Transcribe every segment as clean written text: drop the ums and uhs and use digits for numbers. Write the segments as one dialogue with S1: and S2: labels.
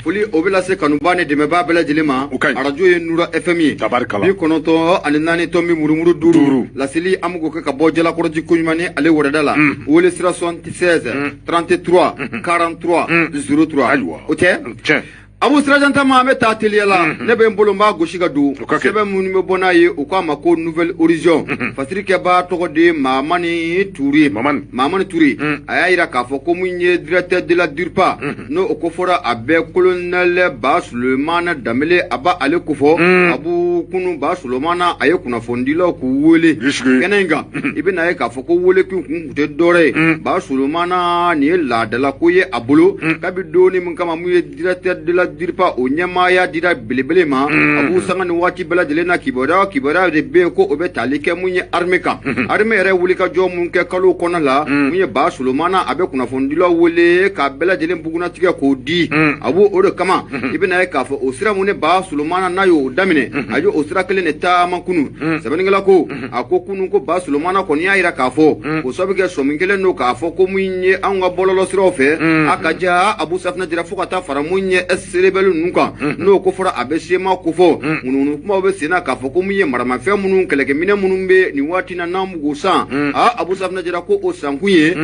S1: Foli o bɛ lase kanuba ni dɛmɛbaa bɛɛ lajɛlen ma.
S2: O ka ɲi.
S1: Arajo ye Nura FM ye.
S2: Tabarikala.
S1: 94.5.
S2: Duuru.
S1: Laseli an bɛ k'o kɛ ka bɔ Jalakɔrɔji koɲuman ni ale wɛrɛda la. Wele sira 76 33 43 03.
S2: Ayiwa.
S1: O tɛ?
S2: Tiɲɛ.
S1: Abu Sirajantama, an bɛ taa teliya la. Ne bɛ n bolo, n b'a gosi ka don.
S2: O ka kɛ.
S1: Sɛbɛn minnu bɛ bɔ n'a ye, u k'a ma ko Nouvel Horizon. Fasirikɛbaa tɔgɔ de ye Mamani Ture.
S2: Mamani.
S1: Mamani Ture. A y'a jira k'a fɔ ko mun ye directeur de la DIRPA, n'o o kofɔra a bɛɛ colonel Ba Sulemana Danbele, a b'a ale kofɔ. Abu kunu Ba Sulemana a ye kunnafonidilaw k'u wele kɛnɛ in kan. I bɛna ye k'a fɔ ko wele kun tun tɛ dɔwɛrɛ ye. Ba Sulemana, nin ye laadala ko ye a bolo kabi donni min kama mun ye directeur de la DIRPA, o ɲɛmaaya dira belebele ma. A b'u sanga ni waati bɛɛ lajɛlen na, kibaruya kibaruya de bɛ yen ko o bɛ tali kɛ mun ye armée kan. Armée yɛrɛ wulikajɔ mun kɛ kalo kɔnɔ la, mun ye Ba Sulemana, a bɛ kunnafonidilaw wele k'a bɛɛ lajɛlen bugunnatigɛ k'o di. A b'o o de kama, i bɛna ye k'a fɔ o sira mun ne Ba Sulemana n'a y'o daminɛ, a y'o sira kelen de taama kunu. Sɛbɛnnikɛla ko, a ko kunun ko Ba Sulemana kɔni y'a jira k'a fɔ o sabu kɛ sɔmi kelen don k'a fɔ ko mun ye anw ka bɔlɔlɔsiraw fɛ, a ka ja Abu Safinɛ jira fo ka taa fara mun ye rebelle ninnu kan, n'o ko fɔra a bɛ sema kofɔ. Ŋunuŋunu kumaw bɛ sen na k'a fɔ ko mun ye maramafɛn minnu, kɛlɛkɛminɛ minnu bɛ nin waati na n'an b'u san, aa Abu Safinɛ jira ko o sankun ye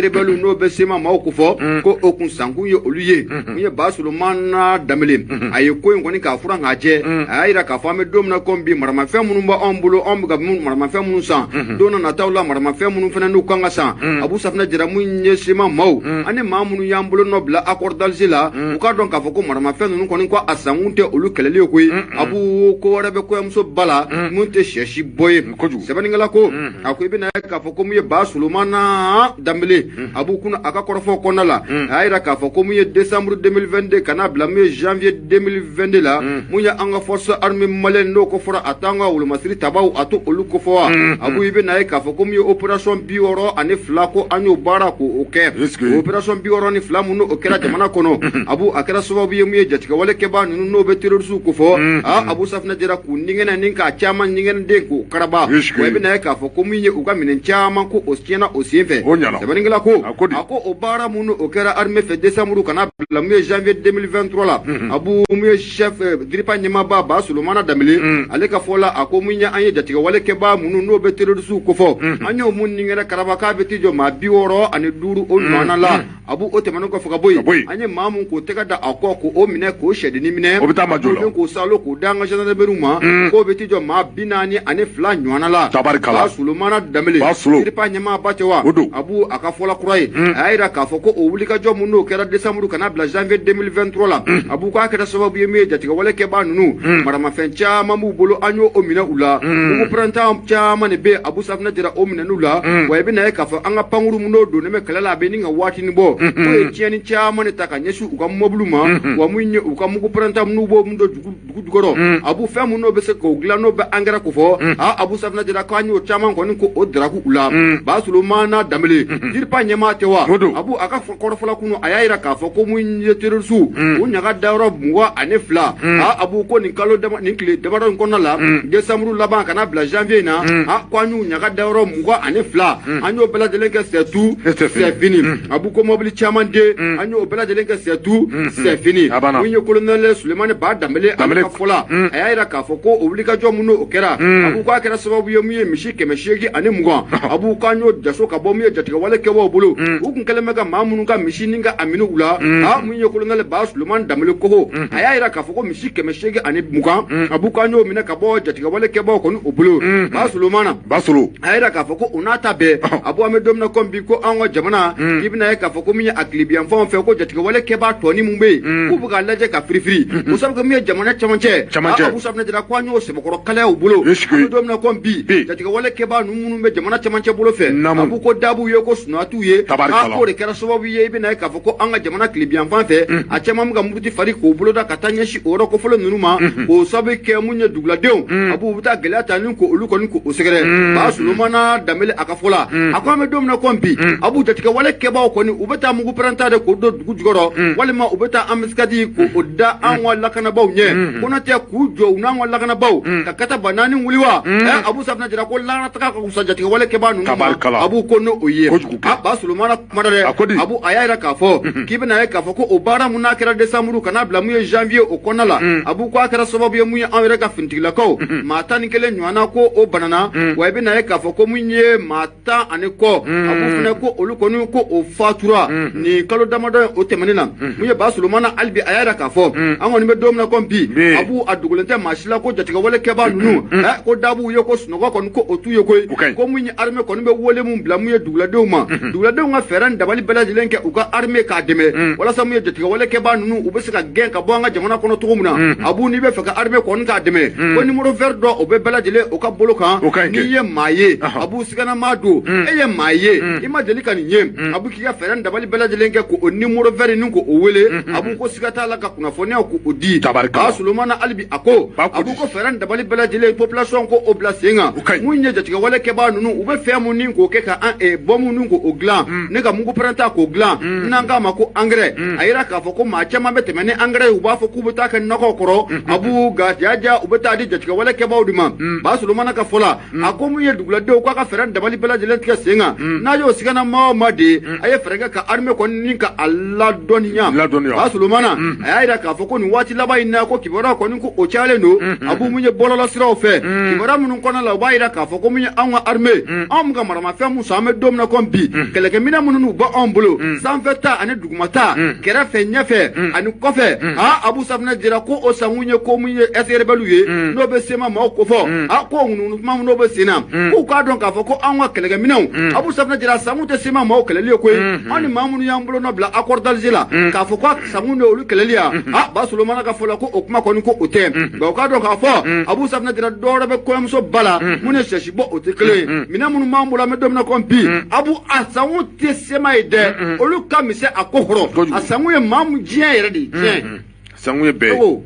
S1: rebelle n'o bɛ sema maaw kofɔ, ko o kun sankun ye olu ye. Mun ye Ba Sulemana Danbele, a ye ko in kɔni k'a furan k'a jɛ. A y'a jira k'a fɔ an bɛ don min na komi bi, maramafɛn minnu b'anw bolo, anw bɛ ka maramafɛn minnu san don na nataw la, maramafɛn minnu fana n'u kan ka san, Abu Safinɛ jira mun ye sema maaw ani maa minnu y'an bolo nɔ bila accord d'Alger la, u k'a dɔn k'a fɔ ko maramafɛn ninnu kɔni ko a sankun tɛ olu kɛlɛli ye koyi. Abu ko wɛrɛ bɛ kɔɲɔmuso ba la mun tɛ sɛsi bɔ ye. Sɛbɛnnikɛla ko, a ko i bɛna ye k'a fɔ ko mun ye Ba Sulemana Danbele, Abu kunna a ka kɔrɔfɔw kɔnɔna la, a y'a jira k'a fɔ ko mun ye décembre 2022 ka n'a bila mun ye janvier 2022 la, mun ye an ka force armée malienne, n'o ko fɔra a t'an ka wolomasiri tabaw, a to olu kofɔ wa. Abu i bɛna ye k'a fɔ ko mun ye opération 62, ko an y'o baara k'o kɛ. Opération 62 mun n'o kɛra jamana kɔnɔ, Abu a kɛra sababu ye mun ye jatigɛwale kɛbaa ninnu n'o bɛ terroriste kofɔ, aa Abu Safinɛ jira k'u ningɛnɛ ni k'a caman ningɛnɛden k'o karaba. Wa i bɛna ye k'a fɔ ko mun ye u ka minɛn caman ko o tiɲɛna o sen fɛ. Sɛbɛnnikɛla ko, a ko o baara mun o kɛra armée fɛ décembre ka n'a bila mun ye janvier 2023 la, Abu mun ye chef DIRPA ɲɛmaaba Ba Sulemana Danbele, ale ka fɔ la, a ko mun ye an ye jatigɛwale kɛbaa minnu n'o bɛ terroriste kofɔ, an y'o mun ningɛnɛ karaba k'a bɛ t'i jɔ maa 65 o ɲɔgɔnna la. Abu o tɛmɛnen kɔfɛ ka bɔ yen, an ye maa mun k'o tɛgɛ da a kɔ k'o minɛ k'o sɛdennin minɛ,
S2: o bɛ taa ma jɔ la,
S1: k'o salo k'o da an ka gendarmerie ma, k'o bɛ t'i jɔ maa 42 ɲɔgɔnna la.
S2: Tabarikala.
S1: Ba Sulemana Danbele, DIRPA ɲɛmaaba tɛ wa? Abu a ka fɔla kura ye, a y'a jira k'a fɔ ko o wulikajɔ mun n'o kɛra décembre ka n'a bila janvier 2023 la, Abu k'a kɛra sababu ye mun ye jatigɛwale kɛbaa ninnu, maramafɛn caman b'u bolo, an y'o minɛ u la. Mugu pɛrɛntan caman de bɛ Abu Safinɛ jira o minɛn'u la. Wa i bɛna ye k'a fɔ an ka pankuru mun n'o donnen bɛ kɛlɛ la, a bɛ ni ka waatinin bɔ, k'o ye tiɲɛni caman de ta ka ɲɛsin u ka mɔbiliw ma. Wa mun ye u ka mugu pɛrɛntan minnu b'o mun don dugu jukɔrɔ, Abu fɛn mun n'o bɛ se k'o dilan n'o bɛ angɛrɛ kofɔ, aa Abu Safinɛ jira k'an y'o caman kɔni ko o daraku u la. Ba Sulemana Danbele, DIRPA ɲɛmaa tɛ wa? Abu a ka kɔrɔfɔla kunu, a y'a jira k'a fɔ ko mun ye terroriste u ɲaga dayɔrɔ 22, aa Abu ko nin kalo nin tile damadɔ in kɔnɔna la, décembre laban ka n'a bila janvier in na, a ko an y'u ɲaga dayɔrɔ 22, an y'o bɛɛ lajɛlen kɛ c'est tout c'est fini. Abu ko mobili caman den, an y'o bɛɛ lajɛlen kɛ c'est tout c'est fini. Mun ye colonel Sulemani Ba Danbele, ale ka fɔ la, a y'a jira k'a fɔ ko o wulikajɔ mun n'o kɛra, Abu k'a kɛra sababu ye mun ye misi 820, Abu k'an y'o jaso ka bɔ mun ye jatigɛwale kɛbaw bolo. U kun kɛlen bɛ ka maa minnu ka misi ni ka a minɛ u la, a mun ye colonel Ba Sulemani Danbele koko, a y'a jira k'a fɔ ko misi 820, Abu k'an y'o minɛ ka bɔ jatigɛwale kɛbaw kɔni o bolo. Ba Sulemana, a y'a jira k'a fɔ ko o n'a ta bɛɛ, Abu an bɛ don min na komi bi, ko an ka jamana k'i bɛna ye k'a fɔ ko min ye a tilebiyanfanw fɛ, ko jatigɛwale kɛbaa tɔni mun bɛ yen k'u bɛ k'a lajɛ ka firifiri, o sabu kɛ min ye jamana cɛmancɛ, Abu Safinɛ jira ko an y'o sɛbɛkɔrɔ kalaya u bolo. An bɛ don min na komi bi, jatigɛwale kɛbaa ninnu minnu bɛ jamana cɛmancɛ bolo fɛ, Abu ko dabu ye ko sunɔgɔtiw ye, a k'o de kɛra sababu ye i bɛna ye k'a fɔ ko an ka jamana tilebiyanfan fɛ, a caman bɛ ka muruti fari k'o boloda ka taa ɲɛsin o yɔrɔ kofɔlen ninnu ma, k'o sababu kɛ mun ye duguladenw, Abu u bɛ taa gɛlɛya ta ni k'olu kɔni k'o sɛgɛrɛ. Ba Sulemana Danbele a ka fɔ la, a ko an bɛ don min na komi bi, Abu jatigɛwale kɛbaaw kɔni u bɛ taa mugu pɛrɛnta de k'o don dugu jukɔrɔ, walima u bɛ taa embuscade embuscade k'o da an ka lakanabaw ɲɛ ko n'o tɛ k'u jɔ u n'an ka lakanabaw ka kata ba naani wuli wa Abu Safinɛ Jara ko lakanataga ka fisa jatigɛwale kɛbaa ninnu ma Abu ko n'o ye a Ba Solomana kuma dɛ Abu a y'a yira k'a fɔ k'i bɛna ye k'a fɔ ko o baara mun n'a kɛra décembre ka n'a bila mun ye janvier o kɔnɔna la Abu ko a kɛra sababu ye mun ye anw yɛrɛ ka finitigilakaw maa 11 ɲɔgɔnna ko o banana wa i bɛna ye k'a fɔ ko mun ye maa 10 ani kɔ Abu fana ko olu kɔni ko o fatura nin kalo damadɔ o tɛmɛnen na mun ye Ba Solomana hali bi a y'a yira k'a fɔ an kɔni bɛ don min na komi bi Abu a dogolen tɛ maa si la ko jatigɛwale kɛbaa ninnu ko dabuw ye ko sunɔgɔ kɔni ko o t'u ye koyi ko mun ye armée kɔni bɛ wele mun bila mun ye duguladenw ma duguladenw ka fɛɛrɛ ni dabali bɛɛ lajɛlen kɛ u ka armée k'a dɛmɛ walasa mun ye jatigɛwale kɛbaa ninnu u bɛ se ka gɛn ka bɔ an ka jamana kɔnɔ cogo min na Abu n'i bɛ fɛ ka armée kɔni k'a dɛmɛ ko numéro vert dɔ o bɛ bɛɛ lajɛlen o ka bolo kan n'i ye maa ye Abu sigana don e ye maa ye i ma deli ka nin ye Abu k'i ka fɛɛrɛ ni dabali bɛɛ lajɛlen kɛ k'o numéro vert nin k'o wele Abu ko siga t'a la ka kunnafoniya k'o di Ba Solomana hali bi a ko Abu ko fɛɛrɛ ni dabali bɛɛ lajɛlen population ko o bila sen kan mun ye jatigɛwale kɛbaa ninnu u bɛ fɛn mun ni k'o kɛ ka an bɔmu ninnu k'o dilan ne ka mugu pɛrɛnta k'o dilan n'an k'a ma ko engrais a yira k'a fɔ ko maa caman bɛ tɛmɛ ni engrais ye u b'a fɔ k'u bɛ taa kɛ nakɔ kɔrɔ Abu gajaja u bɛ taa di jatigɛwale kɛbaaw de ma Ba Solomana ka fɔ la a ko mun ye duguladenw k'a ka fɛɛrɛ dabali bɛɛ lajɛlen tigɛ sen kan n'a y'o sigana maa o maa de ye a ye fɛɛrɛ kɛ ka armée kɔni ni ka a ladɔnniya Ba Solomana a y'a yira k'a fɔ ko nin waati laban in na ko kibaruya kɔni ko o cayalen don Abu mun ye bɔlɔlɔsiraw fɛ kibaruya minnu kɔnɔna la u b'a yira k'a fɔ ko mun ye anw ka armée anw ka maramafɛn mun san an bɛ don min na komi bi kɛlɛkɛminɛn minnu bɔ anw bolo sanfɛ ta ani duguma ta kɛrɛfɛ ɲɛfɛ ani kɔfɛ Abu Safinɛ Jara ko o sankun ye ko mun ye ex-rebelle ye n'o bɛ sema maaw kofɔ a ko ŋunuŋunu kuma n'o bɛ sen na k'u k'a dɔn k'a fɔ ko anw ka kɛlɛkɛminɛnw Abu Safinɛ Jara sankun tɛ sema maaw kɛlɛli ye koyi anw ni maa minnu y'an bolo nɔ bila accord d'Alger la k'a fɔ ko sankun de olu kɛlɛli ya Ba Solomana ka fɔ la ko o kuma kɔni ko o tɛ nka u k'a dɔn k'a fɔ Abu Safinɛ Jara dɔwɛrɛ bɛ kɔɲɔmuso ba la mun ye sɛsi bɔ o tɛ kelen ye minɛn minnu b'an bolo an bɛ don min na komi bi Abu a sankun tɛ sema ye dɛ olu ka misɛn a ko kɔrɔ a sankun ye maa mun diɲɛ yɛrɛ de ye diɲɛ
S2: sankun ye bɛɛ ye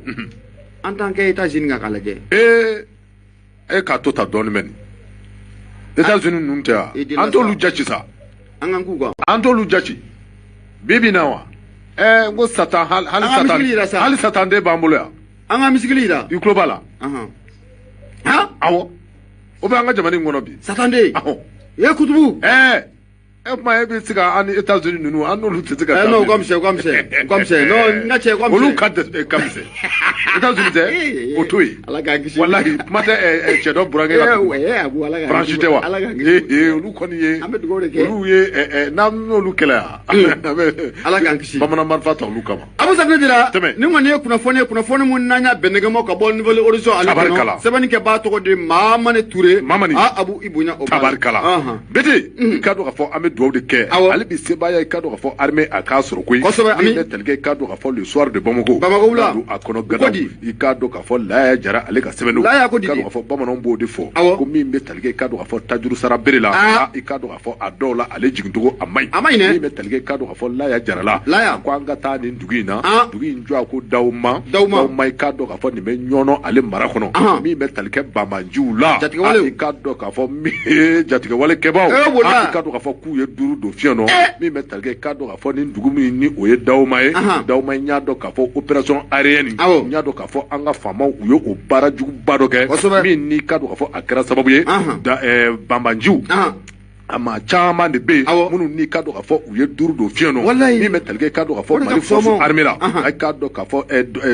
S1: an t'an kɛ États-Unis kan k'a lajɛ
S2: e k'a to ta dɔɔnin bɛ nin États-Unis ninnu tɛ wa an t'olu jate sa
S1: an k'an k'u kan
S2: an t'olu jate bi bi in na wa n ko Satan hali Satan hali Satan den b'an bolo yan
S1: an ka misigili yira
S2: i tulo b'a la awɔ o bɛ an ka jamana in kɔnɔ bi
S1: Satan den ye kutubu
S2: e kuma e bɛ se ka an ni États-Unis ninnu an n'olu tɛ se ka
S1: non u ka misɛn u ka misɛn u ka misɛn non n ka cɛ u ka misɛn
S2: olu ka misɛn États-Unis tɛ o to yen
S1: Ala k'an kisi
S2: walahi kuma tɛ cɛ dɔ burankɛ ka branche tɛ wa olu kɔni ye
S1: an bɛ dugawu de kɛ
S2: olu ye n'an n'olu kɛlɛ yan
S1: Ala k'an kisi
S2: bamanan marifa ta olu kama
S1: Abu Safinɛ Jara nin kɔni ye kunnafoni ye kunnafoni mun n'an y'a bɛnnɛgɛmaw ka bɔ Nouvel Horizon ale kɔnɔ sɛbɛnni kɛbaa tɔgɔ de Mamani Ture
S2: Mamani
S1: Abu i bonya o
S2: tabarikala Bete i ka dɔn k'a fɔ an bɛ dugawu de kɛ hali bi sebaaya i ka dɔn k'a fɔ armée a k'a sɔrɔ koyi
S1: kosɛbɛ
S2: ami bɛ tali kɛ i ka dɔn k'a fɔ le soir de Bamako
S1: Bamako wula
S2: a kɔnɔ gadaw i ka dɔn k'a fɔ Laya Jara ale ka sɛbɛn don
S1: Laya ko di
S2: i ka dɔn k'a fɔ bamananw b'o de fɔ ko min bɛ tali kɛ i ka dɔn k'a fɔ tajuru sara bere la i ka dɔn k'a fɔ a dɔw la ale jigincogo a man ɲi
S1: a man ɲi dɛ
S2: min bɛ tali kɛ i ka dɔn k'a fɔ Laya Jara la
S1: Laya
S2: ko an ka taa nin dugu in na dugu in jɔ a ko Dawuma Dawuma i ka dɔn k'a fɔ nin bɛ Ɲɔnɔ ale mara kɔnɔ min bɛ tali kɛ banbanciw la i ka dɔn k'a fɔ jatigɛwale kɛbaaw i ka dɔn k'a fɔ k'u ye 5 don fiɲɛ nɔ min bɛ tali kɛ i ka dɔn k'a fɔ nin dugu min ni o ye Dawuma ye Dawuma n y'a dɔn k'a fɔ opération aérienne n y'a dɔn k'a fɔ an ka faamaw u ye o baara juguba dɔ kɛ min n'i ka dɔn k'a fɔ a kɛra sababu ye banbanciw a maa caman de bɛ yen minnu n'i ka dɔn k'a fɔ u ye 5 don fiɲɛ nɔ min bɛ tali kɛ i ka dɔn k'a fɔ Mali force armée la i ka dɔn k'a fɔ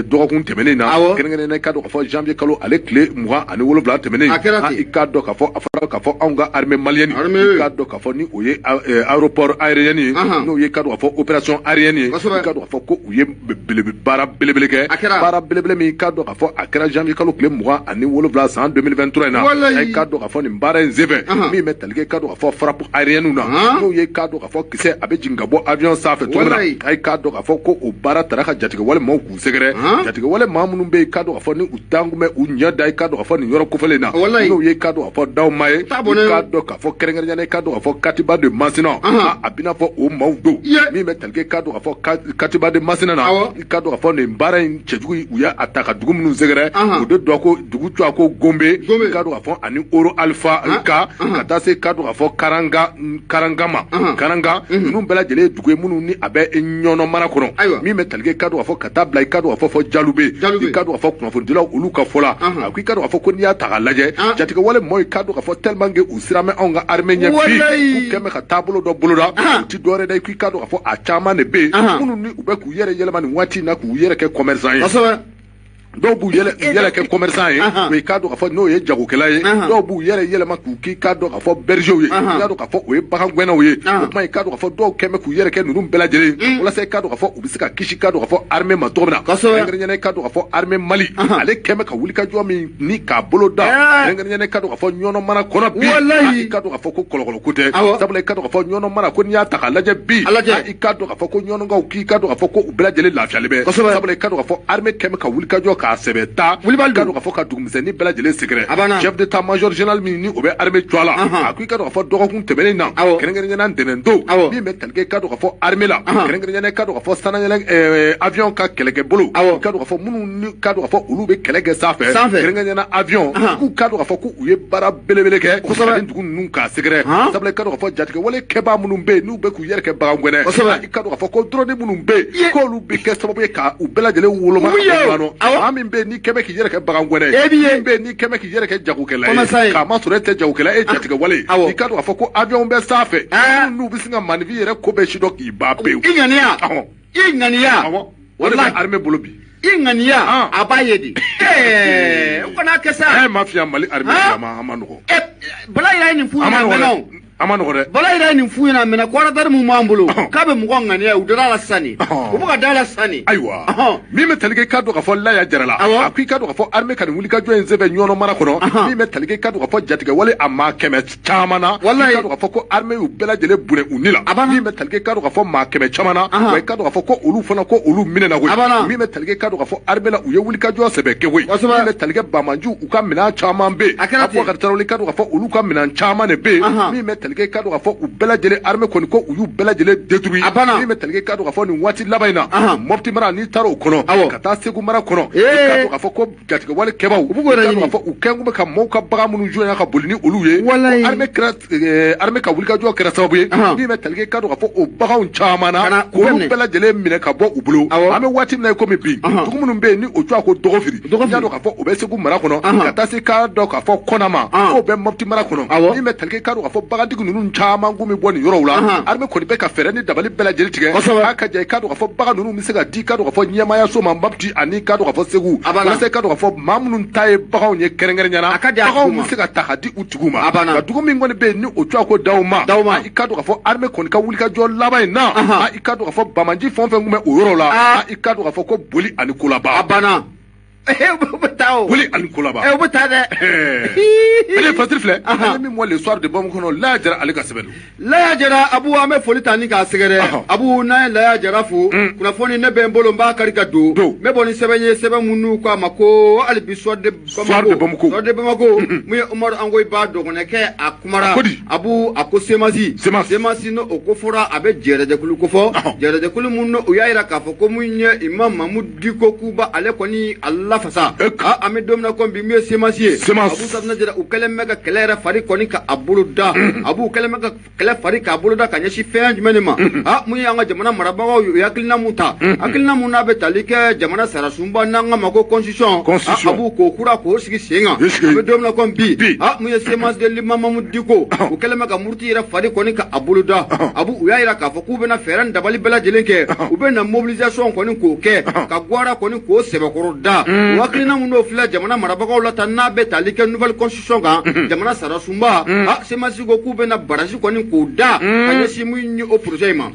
S2: dɔgɔkun tɛmɛnen na kɛrɛnkɛrɛnnenya i ka dɔn k'a fɔ janvier kalo ale tile 27 tɛmɛnen i ka dɔn k'a fɔ a fɔra k'a fɔ anw ka armée malienne i ka dɔn k'a fɔ ni o ye aéroport aérienne ye n'o ye i ka dɔn k'a fɔ opération aérienne ye i ka dɔn k'a fɔ ko u ye baara belebele kɛ baara belebele min i ka dɔn k'a fɔ a kɛra janvier kalo tile 27 san 2023 in na i ka dɔn k'a fɔ nin baara in senfɛ min bɛ tali kɛ i ka dɔn k'a fɔ frappe aérienne na n'o ye k'a dɔn k'a fɔ kisɛ a bɛ jigin ka bɔ avion sanfɛ cogo min na a ye k'a dɔn k'a fɔ ko o baara tara ka jatigɛwale maaw k'u sɛgɛrɛ jatigɛwale maa minnu bɛ yen k'a dɔn k'a fɔ ni u tankun bɛ u ɲɛ da i k'a dɔn k'a fɔ nin yɔrɔ kofɔlen na n'o ye k'a dɔn k'a fɔ Dawuma ye i k'a dɔn k'a fɔ kɛrɛnkɛrɛnnenya la i k'a dɔn k'a fɔ Katiba de Masina a bɛna fɔ o maaw don min bɛ tali kɛ k'a dɔn k'a fɔ Katiba de Masina na i k'a dɔn k'a fɔ nin baara in cɛjugu u y'a ta ka dugu minnu sɛgɛrɛ o de dɔn ko dugu tɔgɔ ko Gombe i k'a dɔn k'a fɔ ani Oro Alpha ka taa se k'a dɔn k'a fɔ Karanga ma Karanga ninnu bɛɛ lajɛlen ye dugu ye minnu ni a bɛ Ɲɔnɔ mara kɔnɔ min bɛ tali kɛ i ka dɔn k'a fɔ ka taa bila i ka dɔn k'a fɔ fɔ Jalube i ka dɔn k'a fɔ kunnafonidilaw olu ka fɔ la a ko i ka dɔn k'a fɔ ko n'i y'a ta k'a lajɛ jatigɛwale mɔgɔw i ka dɔn k'a fɔ tellement que u siran bɛ anw ka armée ɲɛ bi k'u kɛn bɛ ka taabolo dɔ boloda u ti dɔwɛrɛ dɛ k'i ka dɔn k'a fɔ a caman de bɛ yen minnu ni u bɛ k'u yɛrɛ yɛlɛma nin waati in na k'u yɛrɛ kɛ commerçant ye. Dɔw b'u yɛrɛ kɛ commerçant ye o i k'a dɔn k'a fɔ n'o ye jagokɛla ye dɔw b'u yɛrɛ yɛlɛma k'u k'i k'a dɔn k'a fɔ bergerw ye i k'a dɔn k'a fɔ o ye bagangɛnnaw ye o tuma i k'a dɔn k'a fɔ dɔw kɛn bɛ k'u yɛrɛ kɛ ninnu bɛɛ lajɛlen walasa i k'a dɔn k'a fɔ u bɛ se ka kisi k'a dɔn k'a fɔ armée ma cogo min na kɛrɛnkɛrɛnnenya i k'a dɔn k'a fɔ armée Mali ale kɛn bɛ ka wulikajɔ min ni k'a bolo da kɛrɛnkɛrɛnnenya i k'a dɔn k'a fɔ Ɲɔnɔ mara kɔnɔ bi i k'a dɔn k'a fɔ ko kɔlɔkɔlɔ ko tɛ sabula i k'a dɔn k'a fɔ Ɲɔnɔ mara ko n'i y'a ta k'a lajɛ bi i k'a dɔn k'a fɔ ko Ɲɔnɔkaw k'i k'a dɔn k'a fɔ ko u bɛɛ lajɛlen lafiyalen bɛ sabula i k'a dɔn k'a fɔ armée kɛn bɛ ka wulikajɔ k'a sɛbɛ ta k'a dɔn k'a fɔ ka dugumisɛnnin bɛɛ lajɛlen sɛgɛrɛ chef d'état major général min ni o bɛ armée jɔ la a ko i k'a dɔn k'a fɔ dɔgɔkun tɛmɛnen na kɛrɛnkɛrɛnnenya ntɛnɛn don min bɛ tali kɛ i k'a dɔn k'a fɔ armée la kɛrɛnkɛrɛnnenya i k'a dɔn k'a fɔ sanayɛlɛ avion ka kɛlɛkɛbolo i k'a dɔn k'a fɔ minnu ni k'a dɔn k'a fɔ olu bɛ kɛlɛ kɛ sanfɛ kɛrɛnkɛrɛnnenya avion k'u k'a dɔn k'a fɔ k'u ye baara belebele kɛ ani dugu ninnu k'a sɛgɛrɛ sabula i k'a dɔn k'a fɔ jatigɛwale kɛbaa minnu bɛ yen n'u bɛ k'u yɛrɛ kɛ bagangɛnɛ i k'a dɔn k'a fɔ ko drone minnu bɛ yen k'olu bɛ kɛ sababu ye ka u bɛɛ lajɛlen woloma maa min bɛ yen n'i kɛn bɛ k'i yɛrɛ kɛ bagangɛnɛ ye min bɛ yen n'i kɛn bɛ k'i yɛrɛ kɛ jagokɛla ye k'a masɔrɔ e tɛ jagokɛla e jatigɛwale i k'a dɔn k'a fɔ ko avion bɛ sanfɛ n'u bɛ sin ka maaninfin yɛrɛ ko bɛɛ sidɔn k'i ban pewu.
S1: I ŋaniya i ŋaniya
S2: o de bɛ armée bolo bi.
S1: I ŋaniya a b'a ye de. O kana kɛ sa.
S2: Mafia Mali armée a ma nɔgɔ.
S1: Bala yɛrɛ ye nin f'u ɲɛna mɛnna o.
S2: A ma nɔgɔ dɛ.
S1: Bala yɛrɛ ye nin f'u ɲɛna mɛnna ko radar mun b'an bolo k'a bɛ mɔgɔ ŋaniya u dara la sisan nin. U bɛ ka da la sisan nin.
S2: Ayiwa. Min bɛ tali kɛ i k'a dɔn k'a fɔ Laya Jara la. A ko i k'a dɔn k'a fɔ armée ka nin wulikajɔ in sɛbɛn Ɲɔnɔ mara kɔnɔ. Min bɛ tali kɛ i k'a dɔn k'a fɔ jatigɛwale a maa 100 caman na. Walayi. I k'a dɔn k'a fɔ ko armée y'u bɛɛ lajɛlen bɔnɛ u ni la. Min bɛ tali kɛ i k'a dɔn k'a fɔ maa 100 caman na. Wa i k'a dɔn k'a fɔ ko olu fana ko olu minɛna koyi. Min bɛ tali kɛ i k'a dɔn k'a fɔ armée la u ye wulikajɔ sɛbɛn kɛ koyi. Min bɛ tali kɛ banbaanciw u ka minɛn caman bɛ yen. Abubakar Tarawele i k'a dɔn k'a fɔ olu ka minɛn caman de bɛ yen. Min bɛ tali kɛ i k'a dɔn k'a fɔ u bɛɛ lajɛlen armée kɔni ko u y'u bɛɛ lajɛlen détruit. Min bɛ tali kɛ i k'a dɔn k'a fɔ nin waati laban in na. Mopti mara n'i taara o kɔnɔ. Ka taa Segu mara kɔnɔ. I k'a dɔn k'a fɔ ko jatigɛwale kɛbaaw. U k'a dɔn k'a fɔ u kɛn bɛ ka mɔɔw ka bagan minnu jonya ka boli ni olu ye. Armée ka wulikajɔ kɛra sababu ye. Min bɛ tali kɛ i k'a dɔn k'a fɔ o baganw caman na. K'olu bɛɛ lajɛlen minɛ ka bɔ u bolo. An bɛ waati min na i komi bi. Dugu minnu bɛ yen ni o tɔgɔ ko Dɔgɔfiri. I k'a dɔn k'a fɔ o bɛ Segu mara kɔnɔ. Ka taa se k'a dɔn k'a fɔ Kɔnama. K'o bɛ Mopti mara kɔnɔ. Min bɛ tali kɛ i k'a dɔn k'a fɔ bagantigi ninnu caman kun bɛ bɔ nin yɔrɔw la. Armée kɔni bɛ ka fɛɛrɛ ni dabali bɛɛ lajɛlen tigɛ. K'a ka jɛ i k'a dɔn k'a fɔ bagan ninnu bɛ se ka di i k'a dɔn k'a fɔ ɲɛmaayaso ma Mopti ani i k'a dɔn k'a fɔ Segu. Walasa i k'a dɔn k'a fɔ maa minnu ta ye baganw ye kɛrɛnkɛrɛnnenya la. Baganw bɛ se ka ta ka di u tigiw ma. Nka dugu min kɔni bɛ yen ni o tɔgɔ ko Dawuma. I k'a dɔn k'a fɔ armée kɔni ka wulikajɔ laban in na. I k'a dɔn k'a fɔ banbaanci fɛn o fɛn tun bɛ o yɔrɔ la. I k'a dɔn k'a fɔ ko boli ani kolaba.
S1: A banna. U bɛ taa o.
S2: Boli ani kolaba.
S1: U bɛ taa dɛ.
S2: Ale Fasiri filɛ. Ale min bɔ le soir de Bamako kɔnɔ Laya Jara ale ka sɛbɛn don.
S1: Laya Jara Abu an bɛ foli ta ni k'a sɛgɛrɛ. Abu n'an ye Laya Jara fo. Kunnafoni ne bɛ n bolo n b'a kari ka don. N bɛ bɔ ni sɛbɛn ye sɛbɛn minnu k'a ma ko hali bi soir de Bamako.
S2: Soir de Bamako.
S1: Soir de Bamako. Mun ye Umaru Angoyiba dɔgɔnɛkɛ a kumara. Abu a ko Semasi. Semasi n'o ko fɔra a bɛ jɛrɛjɛkulu ko fɔ. Jɛrɛjɛkulu minnu u y'a jira k'a fɔ ko mun ye Imam Mamudu Diko k'u ale kɔni a lafasa. An bɛ don min na komi bi mun ye Semasi ye. Abu Safinɛ Jara u kɛlen bɛ ka kɛlɛ yɛrɛ fari kɔni ka a bolo da. Abu kɛlen bɛ ka kɛlɛ fari k'a bolo da ka ɲɛsin fɛn jumɛn de ma. Mun y'an ka jamana marabagaw ye u ye hakilina mun ta. Hakilina mun n'a bɛ tali kɛ jamana sarasunba n'an k'a ma ko constitution. Abu k'o kura k'o sigi sen kan. An bɛ don min na komi bi. Mun ye Semasi de l'Imam Mamudu Diko. U kɛlen bɛ ka muruti yɛrɛ fari kɔni ka a bolo da. Abu u y'a jira k'a fɔ k'u bɛna fɛɛrɛ ni dabali bɛɛ lajɛlen kɛ. U bɛna mobilisation kɔni k'o kɛ. Ka gwara kɔni k'o sɛbɛkɔrɔ da. O hakilina mun n'o filɛ jamana marabagaw la tan n'a bɛ tali kɛ nouvelle constitution kan. Jamana sarasunba. Semasi ko k'u bɛna barasi kɔni k'o da. Ka ɲɛsin mun ye o projet in ma.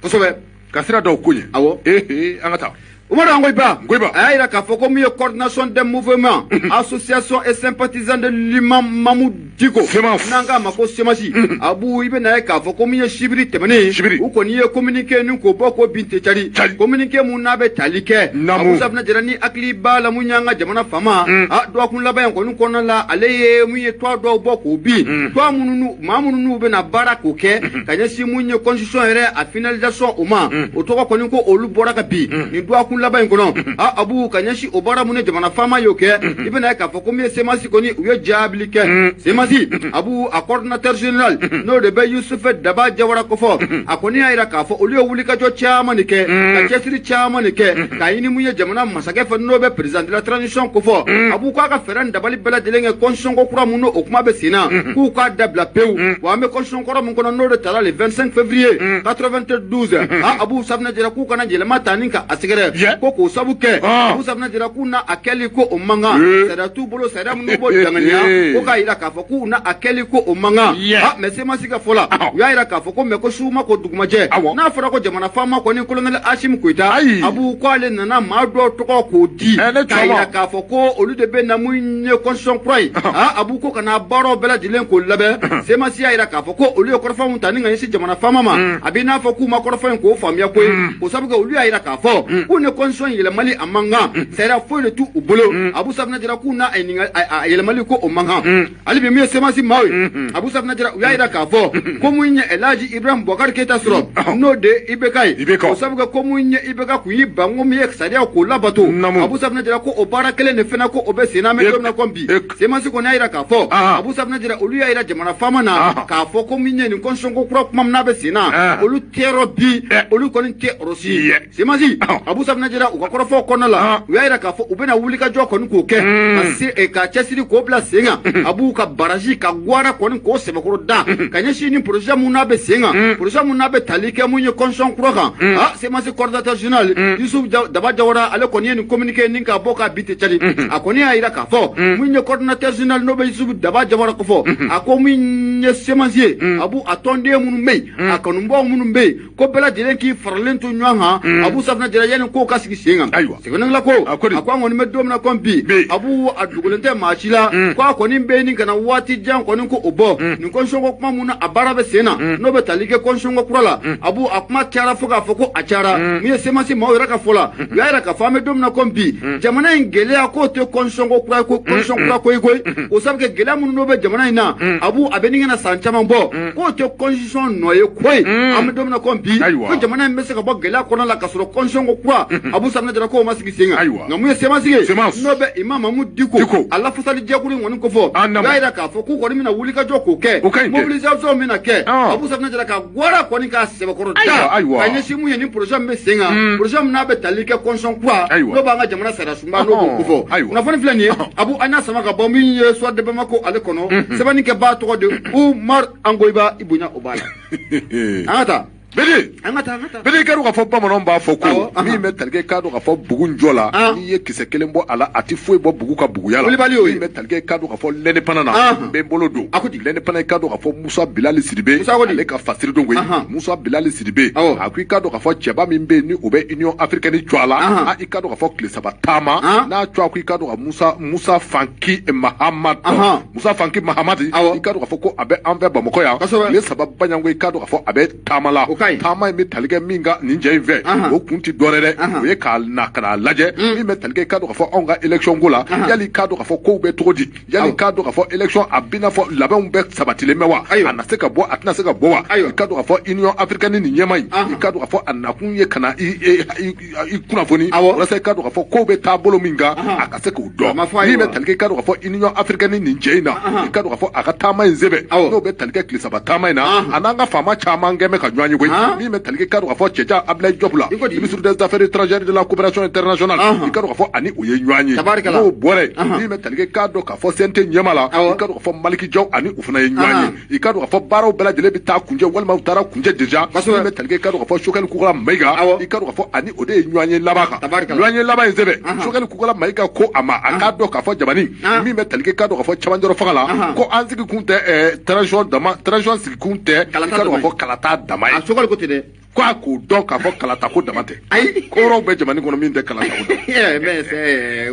S1: Kosɛbɛ.
S2: Ka sira dɔw ko ɲɛ.
S1: Awɔ.
S2: An ka taa.
S1: Umaru Angoyiba. A y'a jira k'a fɔ ko mun ye coordination des mouvements association et sympathisants de l'imam Mamudu Diko. N'an k'a ma ko Semasi. Abu i bɛna ye k'a fɔ ko mun ye sibiri tɛmɛnen. U kɔni ye communiqué ni k'o bɔ k'o bin tɛ cari. Communiqué mun n'a bɛ tali kɛ. Abu Safinɛ Jara ni hakili b'a la mun y'an ka jamana faama. Dɔgɔkun laban in kɔni kɔnɔna la ale ye mun ye tɔn dɔw bɔ k'o bin. Tɔn minnu maa minnu n'u bɛna baara k'o kɛ. Ka ɲɛsin mun ye constitution yɛrɛ a finalisation o ma. O tɔgɔ kɔni ko olu bɔra ka bin. Nin dɔgɔkun laban in kɔnɔ a Abu ka ɲɛsin o baara mun ni jamana faama y'o kɛ i bɛna ye k'a fɔ ko min ye CMAS kɔni u ye jaabili kɛ CMAS Abu a coordonnateur général n'o de bɛ Youssouf Daba Jawara kofɔ a kɔni y'a jira k'a fɔ olu ye wulikajɔ caman de kɛ ka cɛsiri caman de kɛ k'a ɲini mun ye jamana masakɛ fɛ n'o bɛ président de la transition kofɔ Abu k'a ka fɛɛrɛ dabali bɛɛ lajɛlen kɛ constitution ko kura mun n'o o kuma bɛ sen na k'u k'a dabila pewu wa an bɛ constitution kɔrɔ mun kɔnɔ n'o de tara le 25 février 92 a Abu Safinɛ Jara k'u kana yɛlɛma ta ni ka a sɛgɛrɛ ko k'o sabu kɛ Abu Safinɛ Jara k'u na a kɛli ko o man kan sariya t'u bolo sariya minnu b'o danganiya ko k'a jira k'a fɔ k'u na a kɛli ko o man kan mais CMAS ka fɔ la u y'a jira k'a fɔ ko mais ko su ma ko dugumajɛ n'a fɔra ko jamana faama kɔni colonel Assimi Goïta Abu k'ale nana maa dɔw tɔgɔ k'o di k'a jira k'a fɔ ko olu de bɛ na mun ye constitution kura ye Abu ko ka na baaraw bɛɛ lajɛlen k'o labɛn CMAS y'a jira k'a fɔ ko olu ye kɔrɔfɔ mun ta ni ka ɲɛsin jamana faama ma a b'i n'a fɔ k'u ma kɔrɔfɔ in k'o faamuya koyi o sabu kɛ olu y'a jira k'a fɔ k'u ni constitution yɛlɛmali a man kan sariya foyi de t'u bolo Abu Safinɛ Jara k'u n'a a yɛlɛmali ko o man kan hali bi min ye CMAS maaw ye Abu Safinɛ Jara u y'a jira k'a fɔ ko mun ye El Hadji Ibrahim Boubacar Keïta sɔrɔ n'o de ye IBK ye o sabu kɛ ko mun ye IBK kun y'i ban ko min ye sariya k'o labato Abu Safinɛ Jara ko o baara kelen de fana ko o bɛ sen na an bɛ don min na komi bi CMAS kɔni y'a jira k'a fɔ Abu Safinɛ Jara olu y'a jira jamana faama na k'a fɔ ko min ye nin constitution ko kura kuma min n'a bɛ sen na olu tɛ yɔrɔ bi olu kɔni tɛ yɔrɔ si CMAS Abu Safinɛ Jara u ka kɔrɔfɔw kɔnɔna la u y'a jira k'a fɔ u bɛna wulikajɔ kɔni k'o kɛ ka se ka cɛsiri k'o bila sen kan Abu ka baraji ka gwara kɔni k'o sɛbɛkɔrɔ da ka ɲɛsin ni projet mun n'a bɛ sen kan projet mun n'a bɛ tali kɛ mun ye constitution kura kan CMAS coordonnateur général Youssouf Daba Jawara ale kɔni ye nin communiqué nin k'a bɔ k'a bi tɛ cari a kɔni y'a jira k'a fɔ mun ye coordonnateur général n'o bɛ Youssouf Daba Jawara kofɔ a ko mun ye CMAS ye Abu a tɔnden minnu bɛ yen a kanubaw minnu bɛ yen ko bɛɛ lajɛlen k'i faralen to ɲɔgɔn kan Abu Safinɛ Jara yanni kow ka sigi sen kan sɛbɛnnikɛla ko a ko an kɔni bɛ don min na komi bi Abu a dogolen tɛ maa si la ko a kɔni bɛ nin ka na waati jan kɔni ko o bɔ nin constitution ko kuma mun na a baara bɛ sen na n'o bɛ tali kɛ constitution ko kura la Abu a kuma cayara fo k'a fɔ ko a cayara min ye CMAS maaw yɛrɛ ka fɔ la u y'a jira k'a fɔ an bɛ don min na komi bi jamana in gɛlɛya k'o tɛ constitution ko kura ko constitution kura ko ye koyi o sabu kɛ gɛlɛya minnu n'o bɛ jamana in na Abu a bɛ nin ka na san caman bɔ k'o tɛ constitution nɔ ye koyi an bɛ don min na komi bi ko jamana in bɛ se ka bɔ gɛlɛya kɔnɔ la ka sɔrɔ constitution ko kura Abu Safinɛ Jara k'o ma sigi sen kan nka mun ye CMAS ye n'o bɛ Imam Mahmoud Dicko a lafasali jɛkulu in kɔni kofɔ u y'a jira k'a fɔ k'u kɔni bɛna wulikajɔ k'o kɛ mobilisation bɛna kɛ Abu Safinɛ Jara ka gwara kɔni k'a sɛbɛkɔrɔ da ka ɲɛsin mun ye ni projet min bɛ sen kan projet min n'a bɛ tali kɛ constitution kura n'o b'an ka jamana sariya sunba n'o b'o kofɔ kunnafoni filɛ nin ye Abu an y'a sama ka bɔ min ye Soir de Bamako ale kɔnɔ sɛbɛnni kɛbaa tɔgɔ de Oumar Angoyiba i bonya o b'a la an ka taa
S2: Bedi
S1: an ka taa an ka taa
S2: Bedi i ka dɔn k'a fɔ bamananw b'a fɔ ko min bɛ tali kɛ k'a dɔn k'a fɔ bugu jɔ la n'i ye kisɛ kelen bɔ a la a tɛ foyi bɔ bugu ka buguya la
S1: wulibali y'o ye
S2: min bɛ tali kɛ k'a dɔn k'a fɔ l'Indépendant na n bɛ n bolo don l'Indépendant i k'a dɔn k'a fɔ Musa Bilali Sidibe ale ka fasiri don koyi Musa Bilali Sidibe a ko i k'a dɔn k'a fɔ cɛba min bɛ yen ni o bɛ Union africaine jɔ a la i k'a dɔn k'a fɔ tile saba taama n'a jɔ a ko i k'a dɔn ka Musa Fanki Mahamad Musa Fanki Mahamad i k'a dɔn k'a fɔ ko a bɛ an fɛ Bamakɔ yan tile saba baɲanko i k'a dɔn k'a fɔ a bɛ taama la taama in bɛ tali kɛ min ka nin cɛ in fɛ o kun tɛ dɔwɛrɛ dɛ o ye k'a na ka n'a lajɛ min bɛ tali kɛ i k'a dɔn k'a fɔ anw ka élection ko la yali i k'a dɔn k'a fɔ kow bɛ cogo di yali i k'a dɔn k'a fɔ élection a bɛ n'a fɔ labɛnw bɛɛ sabatilen bɛ wa a na se ka bɔ a tɛna se ka bɔ wa i k'a dɔn k'a fɔ Union africaine nin ɲɛmaa in i k'a dɔn k'a fɔ a nakun ye ka na i kunnafoni walasa i k'a dɔn k'a fɔ kow bɛ taa bolo min kan a ka se k'o dɔn min bɛ tali kɛ i k'a dɔn k'a fɔ Union africaine nin cɛ in na i k'a dɔn k'a fɔ a ka taama in sɛbɛn n'o bɛ tali kɛ tile saba taama in na a n'an ka faama caman kɛ bɛ ka ɲɔgɔn ye koyi min bɛ tali kɛ i k'a dɔn k'a fɔ cɛjan Abdoulaye Diop la ministre des affaires étrangères de la coopération internationale i k'a dɔn k'a fɔ ani o ye ɲɔgɔn ye n'o bɔra yen min bɛ tali kɛ i k'a dɔn k'a fɔ CNT ɲɛmaa la i k'a dɔn k'a fɔ Maliki Jaw ani o fana ye ɲɔgɔn ye i k'a dɔn k'a fɔ baaraw bɛɛ lajɛlen bɛ taa kuncɛ walima u taara kuncɛ déjà min bɛ tali kɛ i k'a dɔn k'a fɔ Choguel Kokalla Maïga i k'a dɔn k'a fɔ ani o de ye ɲɔgɔn ye laban kan ɲɔgɔn ye laban in sɛbɛn Choguel Kokalla Maïga ko a ma a k'a dɔn k'a fɔ jamani min bɛ tali kɛ i k'a dɔn k'a fɔ cɛmancɛrɔ fanga la ko an sigi kun tɛ transition dama transition sigi kun tɛ i k'a dɔn k'a fɔ kalata dama ye
S1: a Choguel ko ten dɛ
S2: ko a k'o dɔn k'a fɔ kalata ko dama tɛ
S1: ayi
S2: ko wɛrɛw bɛ jamana kɔnɔ min tɛ kalata ko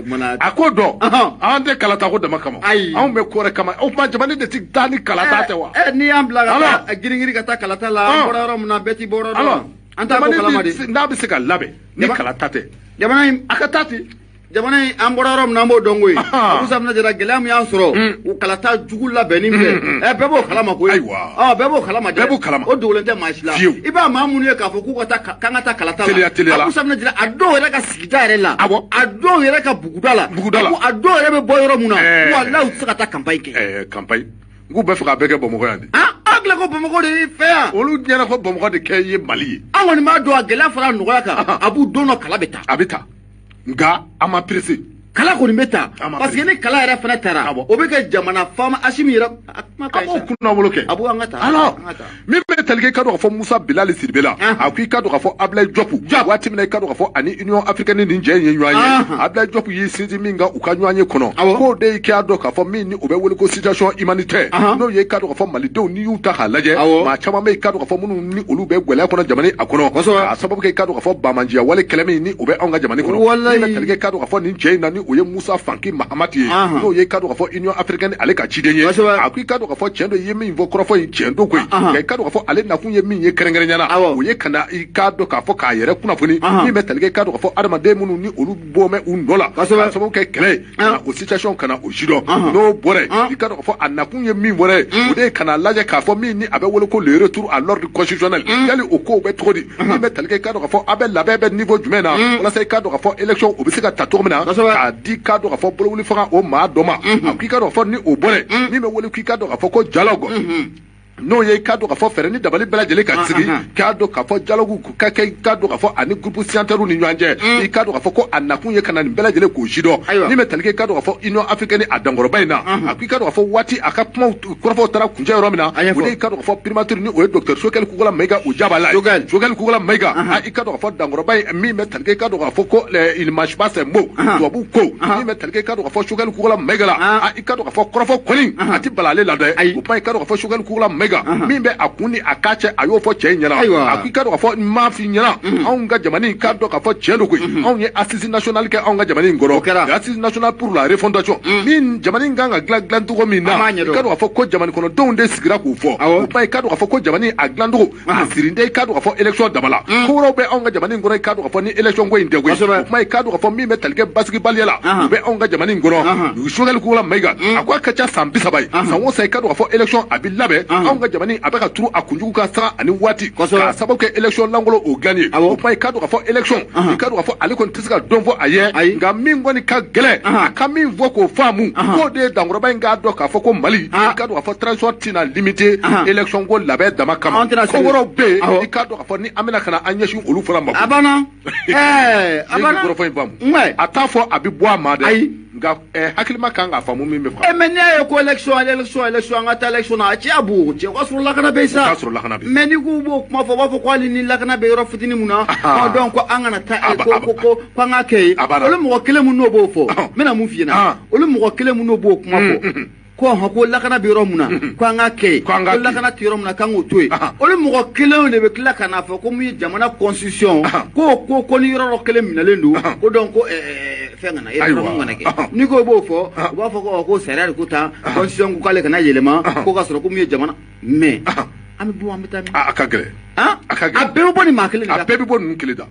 S2: dama a k'o dɔn an tɛ kalata ko dama kama anw bɛ ko wɛrɛ kama o tuma jamana de ti taa ni kalata tɛ wa
S1: n'i y'an bila ka taa girin-girin ka taa kalata la an bɔra yɔrɔ min na bɛɛ t'i bɔ yɔrɔ dɔn an t'a ko kalama de
S2: n'a bɛ se ka labɛn ni kalata tɛ
S1: jamana in
S2: a ka taa ten.
S1: Jamana in an bɔra yɔrɔ min na an b'o dɔn koyi. Abu Safinɛ Jara gɛlɛya min y'an sɔrɔ u kalata jugu labɛnni fɛ bɛɛ b'o kalama koyi.
S2: Ayiwa.
S1: Bɛɛ b'o kalama dɛ.
S2: Bɛɛ b'o kalama.
S1: O dogolen tɛ maa si la.
S2: Fiyewu.
S1: I b'a maa minnu ye k'a fɔ k'u ka taa k'an ka taa kalata la.
S2: Teliya teliya la.
S1: Abu Safinɛ Jara a dɔw yɛrɛ ka sigida yɛrɛ la.
S2: Awɔ.
S1: A dɔw yɛrɛ ka buguda la.
S2: Buguda la.
S1: A dɔw yɛrɛ bɛ bɔ yɔrɔ mun na. Walahi u tɛ se ka taa campagne kɛ.
S2: Campagne. N k'u bɛ fɛ k'a bɛɛ kɛ Bamakɔ yan de.
S1: An tila ko Bamakɔ de y'i fɛ yan.
S2: Olu ɲɛna ko Bamakɔ de kɛ ye Mali ye.
S1: An kɔni b'a dɔn a gɛlɛya fara nɔgɔya kan. A b'u don dɔ kala bɛ taa.
S2: A bɛ taa. Nka an ma pressé.
S1: Kala kɔni bɛ ta parce que ni kala yɛrɛ fana taara o bɛ kɛ jamana faama Asimi yɛrɛ
S2: a b'o kunnawolo kɛ.
S1: A b'o an ka taa.
S2: Alors min bɛ tali kɛ i ka dɔn k'a fɔ Musa Bilali Sidibe la a ko i ka dɔn k'a fɔ Abdoulaye Diop waati min na i ka dɔn k'a fɔ ani Union africaine ni jɛ in ye ɲɔgɔn ye Abdoulaye Diop y'i sinsin min kan u ka ɲɔgɔn ye kɔnɔ k'o de y'i k'a dɔn k'a fɔ min ni o bɛ wele ko situation humanitaire n'o ye i ka dɔn k'a fɔ malidenw n'i y'u ta k'a lajɛ maa caman bɛ i ka dɔn k'a fɔ minnu ni olu bɛ gɛlɛya kɔnɔ jamana a kɔnɔ k'a sababu kɛ i ka dɔn k'a fɔ banbaanciya wale kɛlɛ min ni o bɛ anw ka jamana kɔnɔ min bɛ tali kɛ i ka dɔn k'a fɔ nin cɛ in na ni o ye Musa Fanki Mahamati ye n'o ye i ka dɔn k'a fɔ Union africaine ale ka ciden ye a ko i ka dɔn k'a fɔ tiɲɛ don i ye min fɔ kɔrɔfɔ in tiɲɛ don koyi nka i ka dɔn k'a fɔ ale nakun ye min ye kɛrɛnkɛrɛnnenya la o ye ka na i ka dɔn k'a fɔ k'a yɛrɛ kunnafoni min bɛ tali kɛ i ka dɔn k'a fɔ adamaden minnu ni olu bɔ mɛ u nɔ la k'a sababu kɛ kɛlɛ ye ka na o situation ka na o sidɔn n'o bɔra yen i ka dɔn k'a fɔ a nakun ye min wɛrɛ ye o de ye ka na lajɛ k'a fɔ min ni a bɛ wele ko le retour à l'ordre constitutionnel yali o kow bɛ cogo di min bɛ tali kɛ i ka dɔn k'a fɔ a bɛ labɛn bɛ niveau jumɛn na walasa i ka dɔn k'a fɔ élection o bɛ se ka ta cogo min na k'a di k'a dɔn k'a fɔ bolowuli fanga o maa dɔ ma a ko i ka dɔn k'a fɔ ni o bɔra yen min bɛ wele k'i ka dɔn k'a fɔ ko dialogue n'o ye i ka dɔn k'a fɔ fɛɛrɛ ni dabali bɛɛ lajɛlen ka sigi k'a dɔn k'a fɔ dialogue ka kɛ i ka dɔn k'a fɔ ani groupe signataire ni ɲɔgɔn cɛ i ka dɔn k'a fɔ ko a nakun ye ka na nin bɛɛ lajɛlen k'o sidɔn min bɛ tali kɛ i ka dɔn k'a fɔ Union africaine a dankɔrɔba in na a ko i ka dɔn k'a fɔ waati a ka kumaw kɔrɔfɔw taara kuncɛ yɔrɔ min na o de i ka dɔn k'a fɔ primature ni o ye docteur Choguel Kokalla Maïga o jaba la Choguel Kokalla Maïga i ka dɔn k'a fɔ dankɔrɔba in min bɛ tali kɛ i ka dɔn k'a fɔ ko il mange pas ses mots tubabu ko min bɛ tali kɛ i ka dɔn k'a fɔ Choguel Kokalla Maïga la i ka dɔn k'a fɔ kɔrɔfɔ kɔni a ti bala ale la dɛ o kuma i ka dɔn k'a fɔ Choguel Kokalla Maïga min bɛ a kun ni a ka cɛ a y'o fɔ cɛ in ɲɛna a ko i ka dɔn k'a fɔ n m'a f'i ɲɛna anw ka jamana in k'a dɔn k'a fɔ tiɲɛ don koyi anw ye assise nationale kɛ anw ka jamana in kɔrɔ assise nationale pour la refondation min jamana in kan ka dilan dilan cogo min na i ka dɔn k'a fɔ ko jamana kɔnɔdenw de sigira k'o fɔ o kuma i ka dɔn k'a fɔ ko jamana in a dilan cogo a sirilen tɛ i ka dɔn k'a fɔ élection dama la ko wɛrɛw bɛ anw ka jamana in kɔnɔ i ka dɔn k'a fɔ ni élection ko in tɛ koyi o kuma i ka dɔn k'a fɔ min bɛ tali kɛ basigibaliya la o bɛ anw ka jamana in kɔnɔ Choguel Kokalla Maïga a ko a ka ca san 30 ye san o san i ka dɔn k'a fɔ élection a bɛ labɛn anw ka jamana a bɛ ka turu a kunjugu ka sanga ani waati k'a sababu kɛ élection lankolon o dilanni ye o kuma i ka dɔn k'a fɔ élection i ka dɔn k'a fɔ ale kɔni tɛ se ka dɔn fɔ a ye nka min kɔni ka gɛlɛn a ka min fɔ k'o faamu k'o de ye dankɔrɔba in k'a dɔn k'a fɔ ko Mali i ka dɔn k'a fɔ transition tɛna limité élection ko labɛn dama kama ko wɛrɛw bɛ yen i ka dɔn k'a fɔ ni an bɛna ka na an ɲɛsin olu fana ma.
S1: A banna a banna
S2: kɔrɔfɔ in faamu a t'a fɔ a bɛ bɔ a ma dɛ nka hakilima kan k'a faamu min bɛ fɔ.
S1: Mais n'i y'a ye ko élection élection élection an ka taa élection na a cɛ a b'o cɛ o ka sɔrɔ lakana bɛ yen sa.
S2: O ka sɔrɔ lakana bɛ yen.
S1: Mais n'i k'u b'o kuma fɔ u b'a fɔ ko hali ni lakana bɛ yɔrɔ fitinin mun na. Donc ko an kana taa ko an ka kɛ yen. Olu mɔgɔ kelen mun n'o b'o fɔ n bɛna mun f'i ɲɛna olu mɔgɔ kelen mun n'o b'o kuma fɔ. Ko ko lakana bɛ yɔrɔ mun na ko an ka kɛ yen ko lakana tɛ yɔrɔ mun na k'an k'o to yen olu mɔgɔ kelenw de bɛ tila ka n'a fɔ ko mun ye jamana constitution ko ni yɔrɔ dɔ kelen minɛlen don ko donc ko fɛn kana référendum kana kɛ n'i ko i b'o fɔ u b'a fɔ ko sariya de ko tan constitution ko k'ale kana yɛlɛma ko ka sɔrɔ ko mun ye jamana mais an bɛ bɔ an bɛ taa min.
S2: A ka gɛlɛn. A ka gɛlɛn.
S1: A bɛɛ bɛ bɔ nin maa kelen de la.
S2: A bɛɛ bɛ bɔ ninnu kelen da.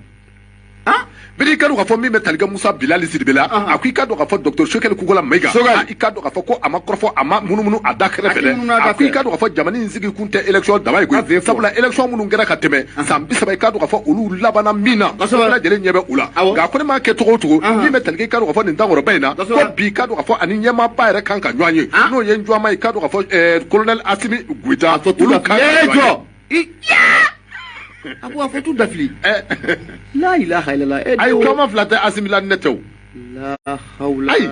S2: Bɛɛ i ka dɔn k'a fɔ min bɛ tali kɛ Musa Bilali Sidibe la a ko i ka dɔn k'a fɔ docteur Choguel Kokalla Maïga i ka dɔn k'a fɔ ko a ma kɔrɔfɔ a ma munumunu a da kɛrɛfɛ dɛ a ko i ka dɔn k'a fɔ jamana in sigi kun tɛ élection dama ye koyi sabula élection minnu kɛra ka tɛmɛ san 30 i ka dɔn k'a fɔ olu labanna min na bɛɛ lajɛlen ɲɛ bɛ u la nka ko ne m'a kɛ cogo o cogo min bɛ tali kɛ i ka dɔn k'a fɔ nin dankɔrɔba in na ko bi i ka dɔn k'a fɔ ani ɲɛmaaba yɛrɛ kan ka ɲɔgɔn ye n'o ye Njuwama i ka dɔn k'a fɔ colonel Assimi Goïta olu kan ka ɲɔgɔn ye.
S1: A ko a fɔ t'u dafili. La ilaha illallah.
S2: Ayi kuma fila tɛ Assimi la ni ne tɛ o.
S1: La hawla.
S2: Ayi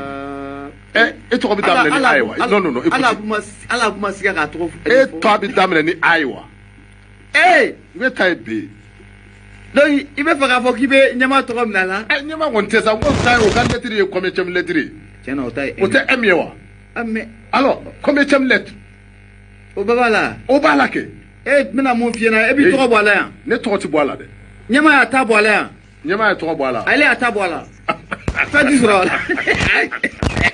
S2: e tɔgɔ bɛ daminɛ ni a ye wa? Non non non.
S1: Ala kuma siga k'a tɔgɔ.
S2: E tɔgɔ bɛ daminɛ ni a ye wa? Ne ta ye B ye.
S1: Donc i bɛ fɛ k'a fɔ k'i bɛ ɲɛmaa tɔgɔ minɛ a la?
S2: Ɲɛmaa kɔni tɛ sa n ko ta ye o ka lettre ye combienième lettre ye?
S1: Tiɲɛ na o ta ye.
S2: O tɛ M ye wa?
S1: Ah mais.
S2: Alors combienième lettre?
S1: O bɛɛ b'a la.
S2: O b'a la kɛ.
S1: E bɛna mun f'i ɲɛna e b'i tɔgɔ bɔ a la yan.
S2: Ne tɔgɔ ti bɔ a la dɛ.
S1: Ɲɛmaa y'a ta bɔ a la yan.
S2: Ɲɛmaa y'a tɔgɔ bɔ a la.
S1: Ale y'a ta bɔ a la. Fɛn ti sɔrɔ a la.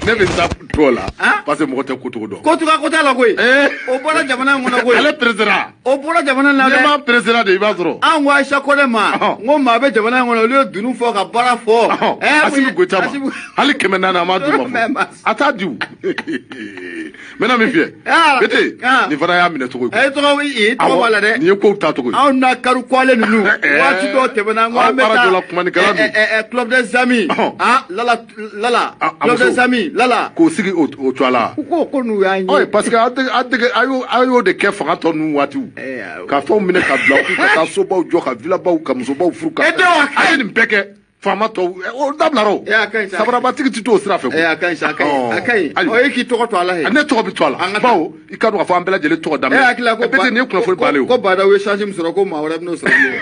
S2: Ne bɛ taa t'o la. Parce que mɔgɔ tɛ ko cogo dɔn.
S1: Ko cogoya ko t'a la koyi. O bɔra jamana in kɔnɔ koyi.
S2: Ale président.
S1: O bɔra jamana na dɛ.
S2: Ɲɛmaa président de i b'a sɔrɔ.
S1: An ko Ayisa Kɔnɛ ma. N ko maa bɛ jamana in kɔnɔ olu ye dunun fɔ ka baara fɔ.
S2: Asimi Goyita ma. Hali 400 a m'a d'u ma. A t'a di o. N bɛna min fiyɛ. Bete nin fana y'a minɛ cogo ye.
S1: E tɔgɔ i tɔgɔ b'a la dɛ.
S2: Nin ye kow ta cogo ye.
S1: Anw n'a kari kɔlen ninnu. Waati dɔw tɛmɛna n ko an bɛ taa. Club des amis. Ah lala lala. Club des amis lala.
S2: K'o sigi o cogoya la.
S1: Ko n'u y'an ye.
S2: Parce que a y'o de kɛ fanga tɔ ninnu waatiw. Ka fɛnw minɛ ka bila u kun ka taa sobaw jɔ ka villabaw ka musobaw furu ka. A ye nin bɛɛ kɛ. Faama tɔw o dabila o.
S1: A ka ɲi sa.
S2: Sabarabatigi ti t'o sira fɛ.
S1: A ka ɲi sa a ka ɲi a ka ɲi. Ɔ e k'i tɔgɔ to a la ye.
S2: Ne tɔgɔ bɛ to a la. Bawo i ka dɔn k'a fɔ an bɛɛ lajɛlen tɔgɔ daminɛ.
S1: E hakili la ko
S2: Bete nin ye kunnafoni bannen o.
S1: Ko Badaw ye chance min sɔrɔ ko maa wɛrɛ bɛn'o sɔrɔ bilen.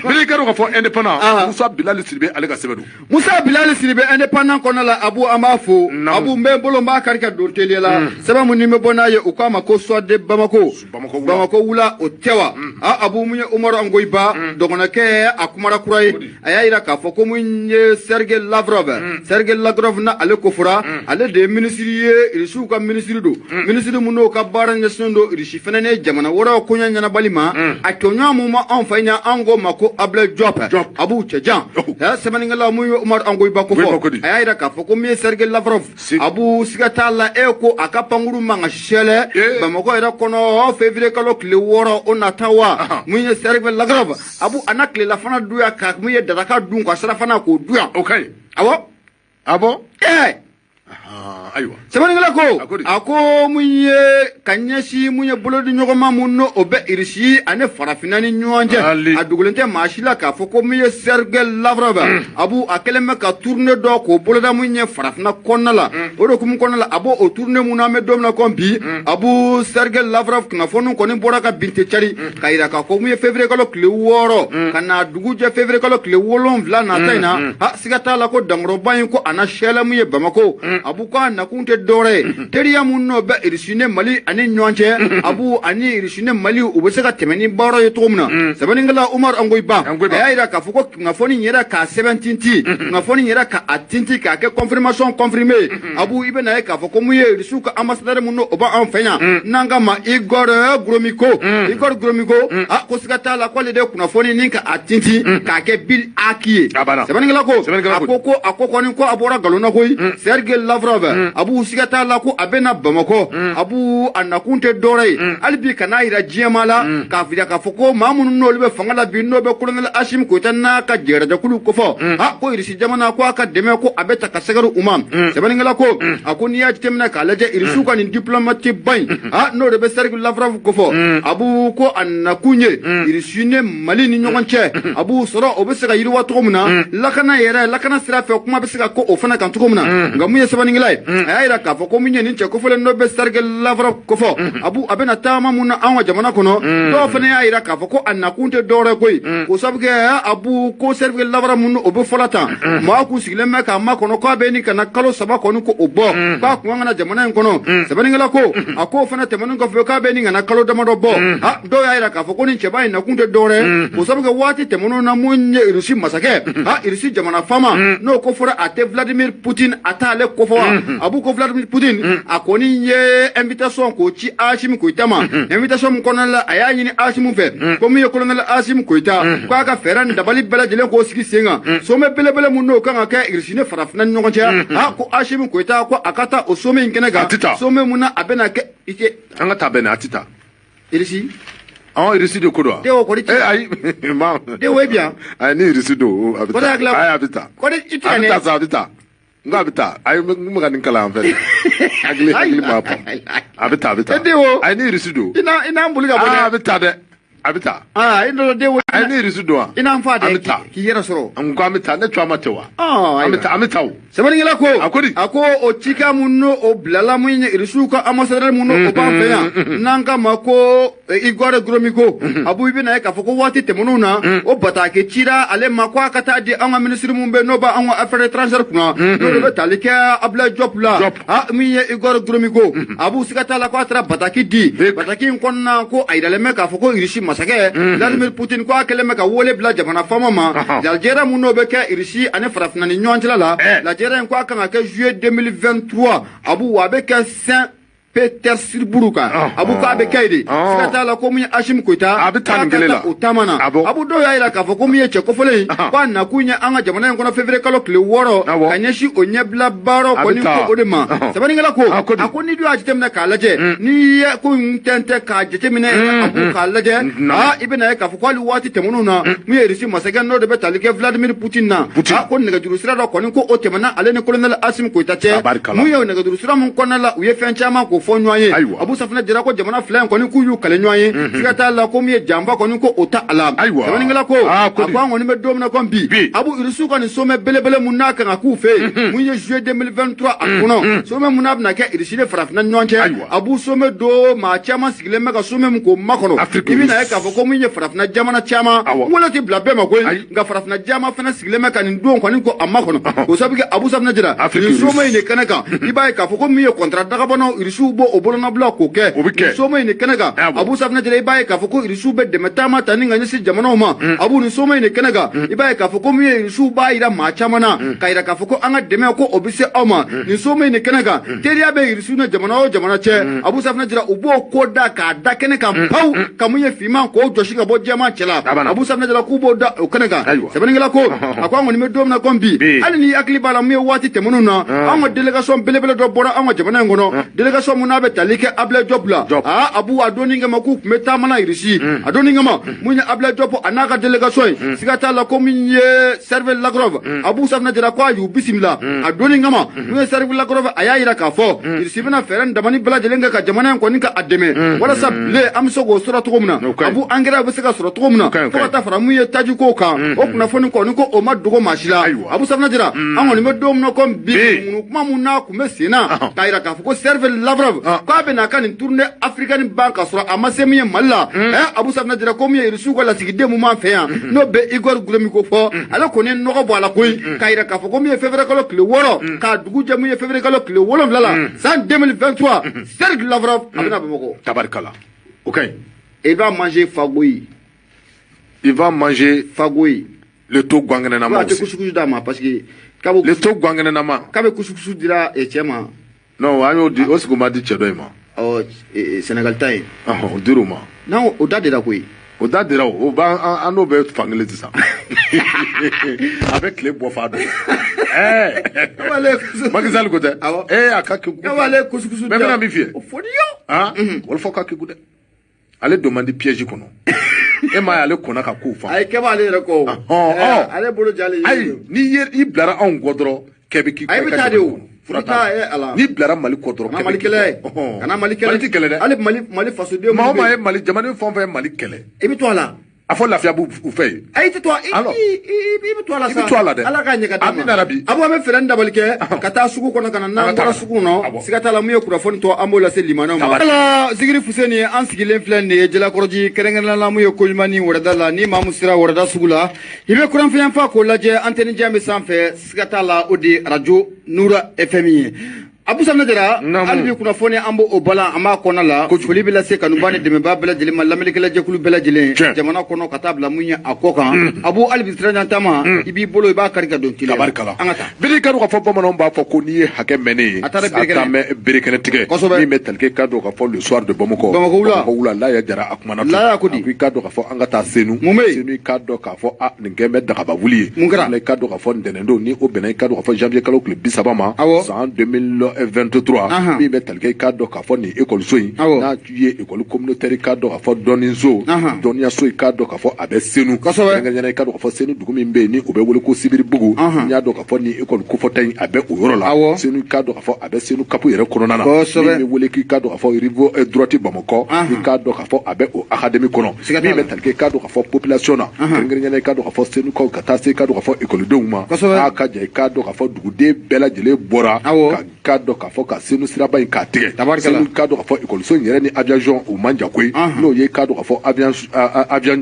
S2: Bete i ka dɔn k'a fɔ indépendant Musa Bilali Sidibe ale ka sɛbɛn don.
S1: Musa Bilali Sidibe indépendant kɔnɔna la Abu an b'a fo. Abu n bɛ n bolo n b'a kari ka don teliya la. Sɛbɛn min ni bɛ bɔ n'a ye u k'a ma ko soit de Bamako. Bamako wula o tɛ wa. Abu mun ye Umaru Angoyiba dɔgɔnɔkɛ a kumara kura ye. A y'a yira k'a fɔ ko mun ye Sergei Lavrov. Sergei Lavrov na ale kofɔra ale de ye minisiri ye Irisiw ka minisiri don. Minisiri mun n'o ka baara ɲɛsinnen don Irisi fɛnɛ ni jamana wɛrɛw koɲɛ ɲɛnabali ma. A tɔɲɔgɔn mun ma anw fɛ yan an k'o ma ko Ablaye Diop. Abu cɛjan. Sɛbɛnnikɛla mun ye Umaru Angoyiba kofɔ. A y'a yira k'a fɔ ko mun ye Sergei Lavrov. Abu siga t'a la e ko a ka pankuru man ka sɛlɛ Bamakɔ yɛrɛ kɔnɔ février kalo tile 6 o nata wa. Mun ye Sergei Lavrov. Abu a na tilelafana duya ka mun ye daraka dun ka sirafana k'o duya.
S2: O ka ɲi.
S1: Awɔ.
S2: Ah bon? Ayiwa.
S1: Sɛbɛnnikɛla ko a ko mun ye ka ɲɛsin mun ye bolodiɲɔgɔnma mun n'o o bɛ Irisi ani farafinna ni ɲɔgɔn cɛ. A dogolen tɛ maa si la k'a fɔ ko mun ye Sergei Lavrov. Abu a kɛlen bɛ ka tournée dɔ k'o boloda mun ye farafinna kɔnɔna la. O de hukumu kɔnɔna la a b'o o tournée mun na an bɛ don min na komi bi. Abu Sergei Lavrov kunnafoniw kɔni bɔra ka bin tɛ cari ka yira k'a fɔ mun ye février kalo tile 6 ka na dugu jɛ février kalo tile 7 nata in na. Siga t'a la ko dankɔrɔba in ko a na sɛlɛ mun ye Bamako. Abu k'a nakun tɛ dɔwɛrɛ ye teriya mun n'o bɛ Irisi ni Mali ani ɲɔgɔn cɛ. Abu ani Irisi ni Mali u bɛ se ka tɛmɛ ni baara ye cogo min na. Sɛbɛnnikɛla Umaru Angoyiba a y'a yira k'a fɔ ko kunnafoni yɛrɛ k'a sɛbɛn tinti kunnafoni yɛrɛ k'a tinti k'a kɛ confirmation confirmée. Abu i bɛna ye k'a fɔ ko mun ye Irisiw ka ambassadeur mun n'o b'an fɛ yan n'an k'a ma Igor Gromyko. Igor Gromyko a ko siga t'a la k'ale de kunnafoni ni k'a tinti k'a kɛ bil aki ye. Sɛbɛnnikɛla ko a ko kɔni ko a bɔra nkalon na koyi. Sergei Lavrov Abu siga t'a la ko a bɛna Bamakɔ. Abu a nakun tɛ dɔwɛrɛ ye hali bi ka n'a yira diɲɛmaa la k'a yira k'a fɔ ko maa minnu n'olu bɛ fanga la bi n'o bɛ colonel Asimi Goyita n'a ka jɛrɛjɛkulu kofɔ. Ko Irisi jamana ko a ka dɛmɛ ko a bɛ ta ka sɛgɛrɛ u ma. Sɛbɛnnikɛla ko a ko n'i y'a jateminɛ k'a lajɛ Irisiw ka nin diplomate ba in n'o de bɛ Sergei Lavrov kofɔ. Abu ko a nakun ye Irisi ni Mali ni ɲɔgɔn cɛ. Abu sɔrɔ o bɛ se ka yiriwa cogo min na lakana yɛrɛ lakana sira fɛ kuma bɛ se ka ko o fana kan cogo min na. Nka mun ye sɛbɛnnikɛla ye a y'a yira k'a fɔ ko mun ye nin cɛ kofɔlen n'o bɛ Sergei Lavrov kofɔ. Abu a bɛna taama mun na anw ka jamana kɔnɔ. Dɔw fana y'a yira k'a fɔ ko a nakun tɛ dɔwɛrɛ koyi. K'o sababu kɛ Abu ko Sergei Lavrov mun o bɛ fɔlɔ tan maa k'u sigilen bɛ k'a makɔnɔ k'a bɛ ni ka na kalo 3 kɔni ko o bɔ k'a kun ka na jamana in kɔnɔ. Sɛbɛnnikɛla ko a k'o fana tɛmɛnen kɔfɛ k'a bɛ ni ka na kalo damadɔ bɔ. Dɔw y'a yira k'a fɔ ko nin cɛba in nakun tɛ dɔwɛrɛ k'o sababu kɛ waati tɛmɛnenw na mun ye Irisi masakɛ Irisi jamana faama n'o ko fɔra a tɛ Vladimir Poutine a t'ale kofɔ wa. Abu ko Vladimir Poutine a kɔni ye invitation k'o ci Asimi Goyita ma. Invitation min kɔnɔna la a y'a ɲini Asimi fɛ ko min ye colonel Asimi Goyita k'a ka fɛɛrɛ ni dabali bɛɛ lajɛlen k'o sigi sen kan. Sommet belebele mun n'o kan ka kɛ Irisi ni farafinna ni ɲɔgɔn cɛ. Ko Asimi Goyita ko a ka taa o sommet in kɛnɛ kan. Sommet mun na a bɛna kɛ i tɛ
S2: an ka taa bɛn a tɛ taa
S1: Irisi.
S2: Irisi de ko don wa?
S1: Den o kɔni tɛ.
S2: Ayi ma.
S1: Den o ye bien.
S2: Ayi ni Irisi don a bɛ taa. Ayi a bɛ taa.
S1: Kɔni i tɛ ka ne.
S2: A bɛ taa sa a bɛ taa. N ko a bɛ taa. Ayi n bɛ ka nin kalan an fɛ. Hakili b'a fɔ. A bɛ taa a bɛ taa.
S1: Den o.
S2: Ayi ni Irisi don.
S1: I n'an boli ka bɔ dɛ.
S2: A bɛ taa dɛ. A bɛ taa.
S1: I nana den o.
S2: Ayi ni Irisi don wa?
S1: I n'an fa dɛ.
S2: An bɛ taa.
S1: K'i yɛrɛ sɔrɔ.
S2: N ko an bɛ taa ne tɔgɔ ma tɛ wa? An bɛ taa an bɛ taa o.
S1: Sɛbɛnnikɛla ko.
S2: A ko di?
S1: A ko o cikan mun n'o o bilala mun ye Irisiw ka ambassadeur mun n'o o b'an fɛ yan. N'an k'a ma ko Igor Gromyko. Abu i bɛna ye k'a fɔ ko waati tɛmɛnenw na o bataki cira ale ma ko a ka taa di an ka minisiri mun bɛ n'o b'an ka affaires étrangères kunna. N'o de bɛ tali kɛ Ablaye Diop la. Min ye Igor Gromyko. Abu siga t'a la ko a taara bataki di. Bataki in kɔnɔna ko a yiralen bɛ k'a fɔ ko Irisi masakɛ Vladimir Poutine ko a kɛlen bɛ ka wele bila jamana faama ma. Lajɛrɛ mun n'o bɛ kɛ Irisi ani farafinna ni ɲɔgɔn cɛla la. Lajɛrɛ lajɛrɛ in ko a kan ka kɛ juillet 2023 Abu wa a bɛ kɛ Saint Petersburg kan Abu k'a bɛ kɛ yen de siga t'a la ko mun ye Assimi Goïta
S2: a bɛ taa nin kelen la
S1: o taama na Abu dɔw y'a jira k'a fɔ ko mun ye cɛ kofɔlen in k'a nakun ye an ka jamana in kɔnɔ février kalo tile 6 ka ɲɛsin o ɲɛbila baaraw kɔni ko o de ma sɛbɛnnikɛla ko a ko n'i dun y'a jateminɛ k'a lajɛ n'i ye ko in tɛntɛn k'a jateminɛ Abu k'a lajɛ i bɛna ye k'a fɔ ko hali waati tɛmɛnenw na mun ye Russie masakɛ n'o de bɛ tali kɛ Vladimir Poutine na ko nɛgɛjuru sira dɔ kɔni ko o tɛmɛna ale ni colonel Assimi Goïta cɛ mun ye nɛgɛjuru sira mun kɔnɔna la u ye fɛn caman k'o fɔ ɲɔgɔn ye Abu Safinɛ jira ko jamana fila in kɔni k'u y'u kale ɲɔgɔn ye siga t'a la ko min ye janfa kɔni ko o ta a la sɛbɛnnikɛla ko a ko an kɔni bɛ don min na komi bi Abu Russiw ka nin sommet belebele mun n'a kan ka k'u fɛ yen mun ye juillet 2023 a kɔnɔ sommet mun n'a bɛna kɛ Russie ni farafinna ɲɔgɔn cɛ Abu sommet don maa caman sigilen bɛ ka sommet mun k'o makɔnɔ i bɛna ye k'a fɔ ko mun ye farafinna jamana caman n wolo tɛ bila bɛɛ ma koyi nka farafinna caman fana sigilen bɛ ka nin don kɔni ko a makɔnɔ o sabu kɛ Abu Safinɛ jira nin sommet in de kɛnɛ kan i b'a ye k'a fɔ ko min ye contrat dagabanaw Russiw b'o o bolonɔbila k'o kɛ nin sommet in de kɛnɛ kan Abu Safinɛ jira i b'a ye k'a fɔ ko Russiw bɛ dɛmɛ taama ta ni ka ɲɛsin jamanaw ma Abu nin sommet in de kɛnɛ kan i b'a ye k'a fɔ ko min ye Russiw b'a jira maa caman na k'a jira k'a fɔ ko an ka dɛmɛ ko o bɛ se aw ma nin sommet in de kɛnɛ kan teriya bɛ Russiw ni jamana o jamana cɛ Abu Safinɛ jira u b'o ko da k'a da kɛnɛ kan pawu ka mun ye finman k'o jɔsi ka bɔ jɛman cɛ la Abu Safinɛ jira k'u b'o da o kɛnɛ kan sɛbɛnnikɛla ko a ko an kɔni bɛ don min na komi bi hali n'i hakili b'a la mun ye waati tɛmɛnenw na an ka délégation belebele dɔ bɔra an ka jamana in kɔnɔ délégation mun n'a bɛ tali kɛ Ablaye Diop la Abu a donni kama k'u tun bɛ taama na Russie a donni kama mun ye Ablaye Diop a n'a ka délégation ye siga t'a la ko min ye Sergei Lavrov Abu Safinɛ jira ko a y'u bisimila a donni kama mun ye Sergei Lavrov a y'a jira k'a fɔ Russie bɛna fɛɛrɛ damani bɛɛ lajɛlen kɛ ka jamana in kɔni ka a dɛmɛ walasa blé an bɛ se k'o sɔrɔ cogo min na Abu engrais bɛ se ka sɔrɔ cogo min na fo ka taa fara mun ye tajiko kan o kunnafoni kɔni ko o ma dogo maa si la Abu Safinɛ jira an kɔni bɛ don min na komi bi kuma mun n'a tun bɛ sen na k'a jira k'a fɔ ko Sergei Lavrov k'a bɛna a ka nin tournée africaine ban k'a sɔrɔ a ma se min ye Mali la Abu Safinɛ jira ko min ye Russiw ka lasigiden mun b'an fɛ yan n'o bɛ Igor Gromyko fɔ ale kɔni ye nɔgɔ bɔ a la koyi k'a jira k'a fɔ ko min ye février kalo tile 6 k'a dugu jɛ min ye février kalo tile 7 la san 2023 Sergei Lavrov a bɛna Bamakɔ.
S2: Tabarikala o ka ɲi.
S1: Il va manger fagoyi.
S2: Il va manger
S1: fagoyi.
S2: Le to gangɛnɛnama
S1: aussi. A tɛ kusukusu d'a ma parce que.
S2: Le to gangɛnɛnama.
S1: K'a bɛ kusukusu dira cɛ ma.
S2: Non an y'o di o sigi ma di cɛ dɔ in ma.
S1: Ɔ Sénégal ta ye.
S2: O dir'o ma.
S1: Non o da dira koyi.
S2: O da dira o b'an an n'o bɛ fankelen sisan. A bɛ tile bɔ fa dɔn. Macky Sall ko tɛ.
S1: Awɔ.
S2: A ka kegu.
S1: K'a b'ale kusukusu.
S2: Mais n bɛna min f'i ye.
S1: O fɔ yo.
S2: Wɔlɔfɔ ka kegu dɛ. Ale don man di piège kɔnɔ. E m'a ye ale kɔnna ka kow faamu.
S1: Ayi kɛ b'ale yɛrɛ kɔ o. Ale bolo jalen.
S2: Ayi n'i ye i bilara anw kɔ dɔrɔn kɛ bɛ k'i kɔ.
S1: Ayi bɛ taa de o. Fura t'a la.
S2: N'i bilara Mali kɔ dɔrɔn.
S1: Kana Mali kɛlɛ. Kana Mali kɛlɛ.
S2: Mali tɛ kɛlɛ dɛ.
S1: Hali Mali fasoden.
S2: Maa o maa ye Mali jamana fɛn o fɛn ye Mali kɛlɛ.
S1: I bɛ to a la.
S2: A fɔ lafiya b'u fɛ yen.
S1: Ayi i tɛ to a i bɛ to a la sa.
S2: I bɛ to a la dɛ.
S1: Ala k'a ɲɛ ka d'a ma.
S2: Amina rabi.
S1: Abu an bɛ fɛɛrɛ ni dabali kɛ ka taa sugu kɔnɔ ka na n'an bɔra sugu kɔnɔ siga t'a la mun ye kunnafoni tɔ an b'o lase limanaw ma. Ala Zikiri Fuseni an sigilen filɛ nin ye Jalakɔrɔji kɛrɛnkɛrɛnnenya la mun ye Koɲumani wɛrɛda la ni maa mun sera wɛrɛda sugu la i bɛ kuranfɛn fa k'o lajɛ antenne jan bɛ sanfɛ siga t'a la o de ye radio Nura FM ye. Abu Safinɛ Jara hali bi kunnafoni an b'o balan an b'a kɔnɔ la foli bɛ lase kanuba ni dɛmɛbaa bɛɛ lajɛlen ma lamɛnnikɛla jɛkulu bɛɛ lajɛlen jamana kɔnɔ ka taa bila mun ye a kɔ kan Abu hali bi sirajan taama i b'i bolo i b'a kari ka don tile
S2: la tabarikala
S1: an ka taa
S2: biri ka dɔn k'a fɔ bamananw b'a fɔ ko n'i ye hakɛ mɛnnen ye
S1: a taara
S2: berekɛnɛ tigɛ min bɛ tali kɛ ka dɔn k'a fɔ le soir de Bamakɔ
S1: Bamakɔ
S2: wula Laya Jara a kumana
S1: Laya ko di
S2: i ka dɔn k'a fɔ an ka taa Senu
S1: mun bɛ yen
S2: Senu i ka dɔn k'a fɔ a nin kɛ bɛ dagaba wuli ye
S1: mun kɛra
S2: i ka dɔn k'a fɔ ntɛnɛn don ni o bɛnna i ka dɔn k'a fɔ janvier kalo tile 30 ma san 2023 min bɛ tali kɛ i k'a dɔn k'a fɔ nin ekɔliso in n'a ye école communautaire i k'a dɔn k'a fɔ dɔnniso dɔnniyaso i k'a dɔn k'a fɔ a bɛ Senu kɛrɛnkɛrɛnnenya i k'a dɔn k'a fɔ Senu dugu min bɛ yen ni o bɛ wele ko Sibiribugu n y'a dɔn k'a fɔ nin école kofɔta in a bɛ o yɔrɔ la Senu i k'a dɔn k'a fɔ a bɛ Senu kapu yɛrɛ kɔnɔna na min bɛ wele k'i k'a dɔn k'a fɔ rive droite Bamakɔ i k'a dɔn k'a fɔ a bɛ o académie kɔnɔ min bɛ tali kɛ i k'a dɔn k'a fɔ population na kɛrɛnkɛrɛnnenya i k'a dɔn k'a fɔ Senukaw ka taa se i k'a dɔn k'a fɔ ekɔlidenw ma a ka ja i k'a dɔn k'a fɔ duguden bɛɛ lajɛlen bɔra ka k'a dɔn k'a fɔ ka Senu siraba in k'a tigɛ. Senu k'a dɔn k'a fɔ ekɔliso in yɛrɛ ni aviation o man jan koyi, n'o ye k'a dɔn k'a fɔ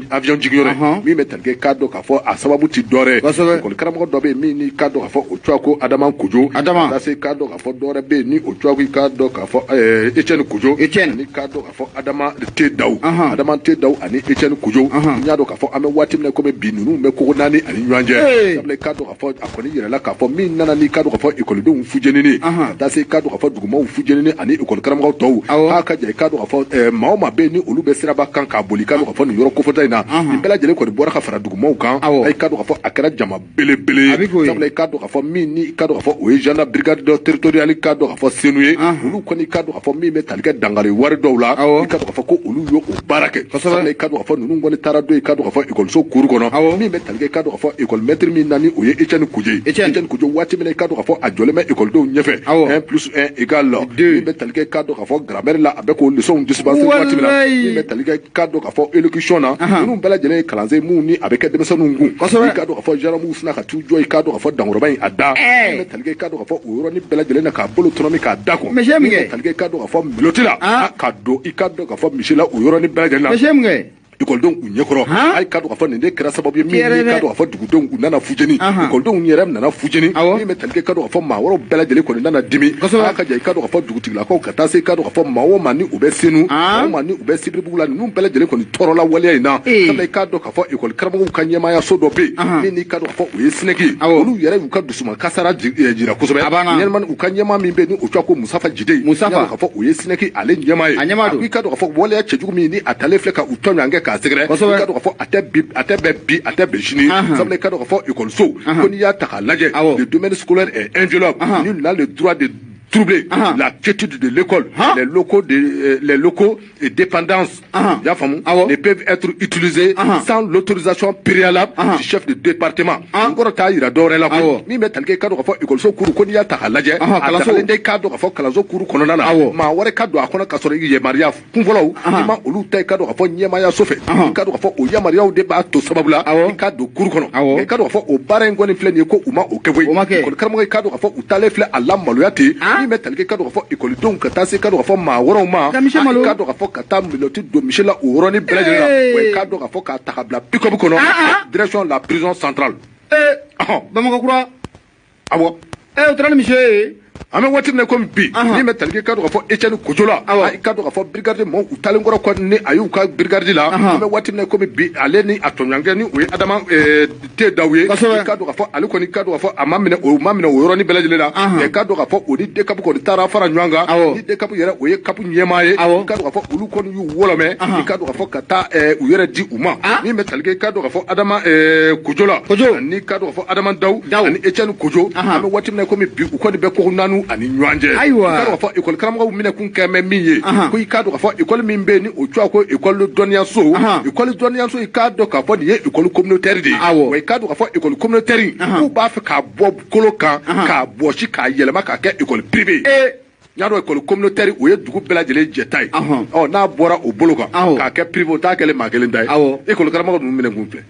S2: avion jigiyɔrɔ ye min bɛ tali kɛ k'a dɔn k'a fɔ a sababu ti dɔwɛrɛ ye. Ekɔli karamɔgɔ dɔ bɛ yen min ni k'a dɔn k'a fɔ o tɔgɔ ko Adama Kojo, ka se k'a dɔn k'a fɔ dɔwɛrɛ bɛ yen ni o tɔgɔ ko k'a dɔn k'a fɔ Etienne Kojo, ani k'a dɔn k'a fɔ Adama T Dawu, Adama T Dawu ani Etienne Kojo. N y'a dɔn k'a fɔ an bɛ waati min na komi bi, ninnu bɛ kogo naani ani ɲɔgɔn cɛ. Sabula k'a dɔn k'a fɔ a kɔni yɛrɛla k'a fɔ min nana ni k'a dɔn k'a fɔ ekɔlidenw fujenini, ka taa se k'a dɔn k'a fɔ dugumaw fujenini ani ekɔli karamɔgɔw tɔw, k'a ka ja k'a dɔn k'a fɔ maa o maa bɛ yen ni olu bɛ siraba kan k'a boli k'a dɔn k'a fɔ nin yɔrɔ kofɔta in na, nin bɛɛ lajɛlen kɔni bɔra ka fara dugumaw kan. Ayi, k'a dɔn k'a fɔ a kɛra jama belebele ye. Sabula k'a dɔn k'a fɔ min ni k'a dɔn k'a fɔ o ye gendarme brigade territoriale k'a dɔn k'a fɔ Senu ye, olu kɔni k'a dɔn k'a fɔ min bɛ tali kɛ dankari wari dɔw la, i k'a dɔn k'a fɔ ko olu y'o baara kɛ. Sabula k'a dɔn k'a fɔ ninnu kɔni taara don k'a dɔn k'a fɔ ekɔliso kuru kɔnɔ, min bɛ tali kɛ k'a dɔn k'a fɔ ekɔli maître min na ni o ye Etienne Kojo ye. Etienne Kojo, waati min na k'a dɔn k'a fɔ a jɔlen bɛ ekɔlidenw ɲɛfɛ, 1 plus 1 égale 2, min bɛ tali kɛ k'a dɔn k'a fɔ grammaire la, a bɛ k'o leçon dispenser waati min na, min bɛ tali kɛ k'a dɔn k'a fɔ élocution na, ninnu bɛɛ lajɛlen ye kalansen minnu ni a bɛ kɛ denmisɛnninw kun. I k'a dɔn k'a fɔ gendarmew sina ka t'u jɔ i k'a dɔn k'a fɔ dankɔrɔba in a da, min bɛ tali kɛ k'a dɔn k'a fɔ o yɔrɔnin bɛɛ lajɛlen na k'a bolo tɔnɔmi k'a da kɔ, min bɛ tali kɛ k'a dɔn k'a fɔ menottes la, ka don i k'a dɔn k'a fɔ misi la o yɔrɔnin bɛɛ lajɛlen na, ekɔlidenw u ɲɛkɔrɔ. Ayi, k'a dɔn k'a fɔ nin de kɛra sababu ye min ni k'a dɔn k'a fɔ dugudenw u nana fujeni, ekɔlidenw yɛrɛ nana fujeni, min bɛ tali kɛ k'a dɔn k'a fɔ maa wɛrɛw bɛɛ lajɛlen kɔni nana dimi. A ka ja i k'a dɔn k'a fɔ dugutigilakaw ka taa se k'a dɔn k'a fɔ maa o maa ni u bɛ Senu, maa o maa ni u bɛ Sibiribugu la, ninnu bɛɛ lajɛlen kɔni tɔɔrɔla waleya in na. Sabula i k'a dɔn k'a fɔ ekɔli karamɔgɔw ka ɲɛmaayaso dɔ bɛ yen min ni k'a dɔn k'a fɔ o ye SYNEC ye, olu yɛrɛ y'u ka dusuman kasara jira kosɛbɛ. Ɲɛnama u ka ɲɛmaa min bɛ yen ni o tɔgɔ ko Musafa Jide, k'a fɔ o ye SYNEC ale ɲɛmaa ye, a ko i k'a dɔn k'a fɔ waleya cɛjugu min ni a talen filɛ ka u tɔɲɔgɔn kɛ k'a sɛgɛrɛ, i k'a dɔn k'a fɔ a tɛ bi, a tɛ bɛn bi, a tɛ bɛn sini. Sabula i k'a dɔn k'a fɔ ekɔliso ko n'i y'a ta k'a lajɛ, le domaine scolaire est inviolable, nul n'a le droit de troubler la quiétude de l'école. Les locaux et dépendances ne peuvent être utilisés sans l'autorisation préalable du chef de département. N kɔrɔ t'a yira dɔwɛrɛ la koyi, min bɛ tali kɛ i k'a dɔn k'a fɔ ekɔliso kuru ko n'i y'a ta k'a lajɛ, a dagalen tɛ i k'a dɔn k'a fɔ kalanso kuru kɔnɔna na maa wɛrɛ ka don a kɔnɔ k'a sɔrɔ yamaruya kunfɔlɔw i ma olu ta i k'a dɔn k'a fɔ ɲɛmaayaso fɛ. I k'a dɔn k'a fɔ o yamaruyaw de b'a to sababu la i ka don kuru kɔnɔ. I k'a dɔn k'a fɔ o baara in kɔni filɛ nin ye ko u ma o kɛ koyi. Ekɔli karamɔgɔ i k'a dɔn k'a fɔ u taalen filɛ a lamaloya ten, min bɛ tali kɛ k'a dɔn k'a fɔ ekɔlidenw ka taa se k'a dɔn k'a fɔ maa wɛrɛw ma, i k'a dɔn k'a fɔ ka taa menottes don misi la o yɔrɔnin bɛɛ lajɛlen na, wa i k'a dɔn k'a fɔ k'a ta ka bila pick-up kɔnɔ, direction la prison centrale.
S1: Bamakɔ kura.
S2: Awɔ.
S1: O taara ni misi ye.
S2: An bɛ waati min na komi bi, min bɛ tali kɛ k'a dɔn k'a fɔ Etienne Kojo la, i k'a dɔn k'a fɔ brigade mɔgɔw u taalen kɔrɔ kɔni ni a y'u ka brigade la, an bɛ waati min na komi bi, ale ni a tɔɲɔgɔnkɛ ni o ye Adama T Dawu ye, i k'a dɔn k'a fɔ ale kɔni k'a dɔn k'a fɔ a ma minɛ, o ma minɛ o yɔrɔnin bɛɛ lajɛlen la. I k'a dɔn k'a fɔ o ni DCAP kɔni taara fara ɲɔgɔn kan, ni DCAP yɛrɛ o ye CAP ɲɛmaa ye, i k'a dɔn k'a fɔ olu kɔni y'u wɔlɔmɛ, i k'a dɔn k'a fɔ ka taa u yɛrɛ di u ma. Min bɛ tali kɛ i k'a dɔn k'a fɔ Adama Kojo la, ani k'a dɔn k'a fɔ Adama Dawu ani Etienne Kojo, an bɛ waati min na komi bi, u kɔni bɛ kogo naani ani ɲɔgɔn cɛ.
S1: Ayiwa,
S2: i k'a dɔn k'a fɔ ekɔli karamɔgɔw minɛ kun kɛ mɛ min ye, ko i k'a dɔn k'a fɔ ekɔli min bɛ yen ni o tɔgɔ ko ekɔli dɔnniyaso, ekɔli dɔnniyaso, i k'a dɔn k'a fɔ nin ye ekɔli communautaire de ye. Wa i k'a dɔn k'a fɔ ekɔli communautaire k'u b'a fɛ k'a bɔ kolo kan k'a bɔsi k'a yɛlɛma k'a kɛ ekɔli privé ye. N y'a dɔn ekɔli communautaire o ye dugu bɛɛ lajɛlen jɛta ye. Ɔ n'a bɔra o bolo kan k'a kɛ privé, o t'a kɛlen maa kelen ta ye. Ekɔli karamɔgɔ ninnu minɛ kun filɛ.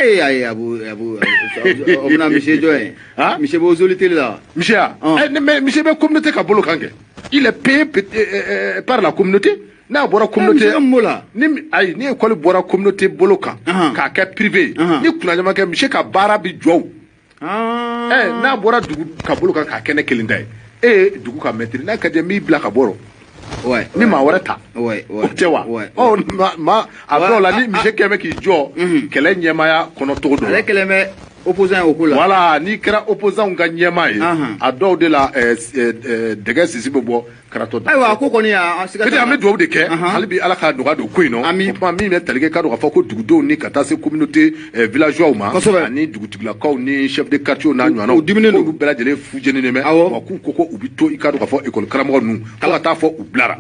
S1: Ayi, Abu o bɛna misi jɔ ye. Misi b'o zoli teli la.
S2: Misi ya? Mais misi bɛ communauté ka bolo kan kɛ. Il est payé par la communauté. N'a bɔra communauté ni ayi ni école bɔra communauté bolo kan k'a kɛ privé, ni kunnajaman kɛ misi ka baara bi jɔ o. N'a bɔra dugu ka bolo kan k'a kɛ ne kelen ta ye, e ye dugu ka maître, n'a ka di n b'i bila ka bɔ. Ni maa wɛrɛ ta, o tɛ wa? Ɔ ma a dɔw la ni misi kɛmɛ k'i jɔ kɛlɛ ɲɛmaaya kɔnɔ cogo dɔ la.
S1: Ale kɛlen bɛ opposant o ko la.
S2: Voilà, n'i kɛra opposant ka ɲɛmaa ye, a dɔw de la dɛgɛ sisi bɛ bɔ karatɔ da.
S1: Ayiwa, a ko kɔni a siga
S2: t'a la. An bɛ dugawu de kɛ hali bi Ala ka nɔgɔya don ko in nɔ. O kuma min bɛ tali kɛ k'a dɔn k'a fɔ ko dugudenw ni ka taa se communauté villageois ma, ani dugutigilakaw ni chef de quartier n'a ɲɔgɔnnaw,
S1: u diminen don,
S2: olu bɛɛ lajɛlen fujeninen bɛ. Wa k'u ko u bɛ to i k'a dɔn k'a fɔ école karamɔgɔ ninnu fo ka taa fɔ u bilara.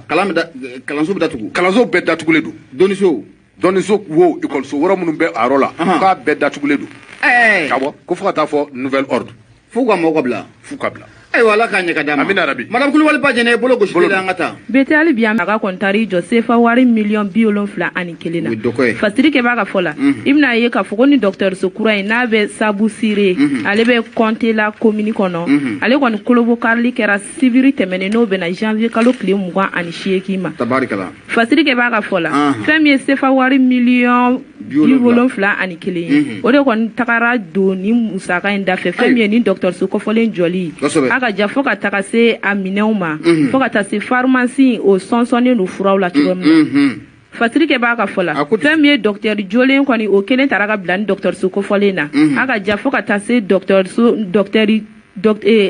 S1: Kalanso bɛ datugu.
S2: Kalanso bɛɛ datugulen don.
S1: Dɔnniso.
S2: Dɔnniso wo école wɛrɛ minnu bɛ a yɔrɔ la, k'a bɛɛ datugulen don. Awɔ, ko fo ka taa fɔ nouvel ordre.
S1: F'u ka mɔgɔ bila.
S2: F'u ka bila.
S1: Ayiwa, Ala k'a ɲɛ ka d'a ma.
S2: Amina rabi.
S1: Madame Kulubali Bajɛnɛ, bolo gosi an ka taa.
S3: Bete, hali bi a ka kɔni taar'i jɔ sefa wari miliyɔn 71 na.
S1: O ye dɔgɔ ye.
S3: Fasiri kɛ b'a ka fɔ la, i bɛna ye k'a fɔ ko ni dɔgɔtɔrɔso kura in n'a bɛ Sabu Sire, ale bɛ Kɔntela komini kɔnɔ. Ale kɔni kolobo karili kɛra sibiri tɛmɛnen, n'o bɛna janvier kalo tile 28 ma.
S1: Tabarikala.
S3: Fasiri kɛ b'a ka fɔ la, fɛn min ye sefa wari miliyɔn 71 ye, o de kɔni tagara don ni musaka in dafɛ. Fɛn min ye ni dɔgɔtɔrɔso kɔfɔlen jɔli, a ka ja fo ka taga se a minɛnw ma, fo ka taa se pharmacie, o sɔnsɔnnen don furaw la cogo min na. Fasiri kɛ b'a ka fɔ la, fɛn min ye dɔgɔtɛri jolen kɔni, o kelen taara ka bila ni dɔgɔtɔrɔso kɔfɔlen na. A ka ja fo ka taa se dɔgɔtɔrɔso dɔgɔtɛri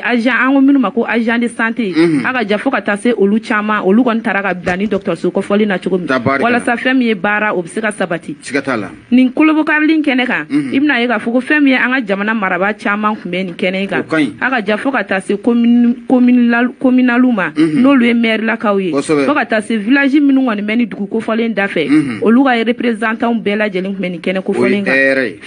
S3: agent, an ko minnu ma ko agent de santé, a ka ja fo ka taa se olu caman, olu kɔni taara ka bila ni dɔgɔtɔrɔso kɔfɔlen na cogo min, walasa fɛn min ye baara, o bɛ se ka sabati.
S1: Siga t'a la.
S3: Nin kolobokarili kɛnɛ kan, i bɛna ye k'a fɔ ko fɛn min ye an ka jamana marabaa caman tun bɛ nin kɛnɛ kan. A ka ja fo ka taa se communaliw ma, n'olu ye maire lakaw ye, fo ka taa se village minnu kɔni bɛ ni dugu kofɔlen dafɛ, olu ka représentants bɛɛ lajɛlen tun bɛ nin kɛnɛ kofɔlen kan.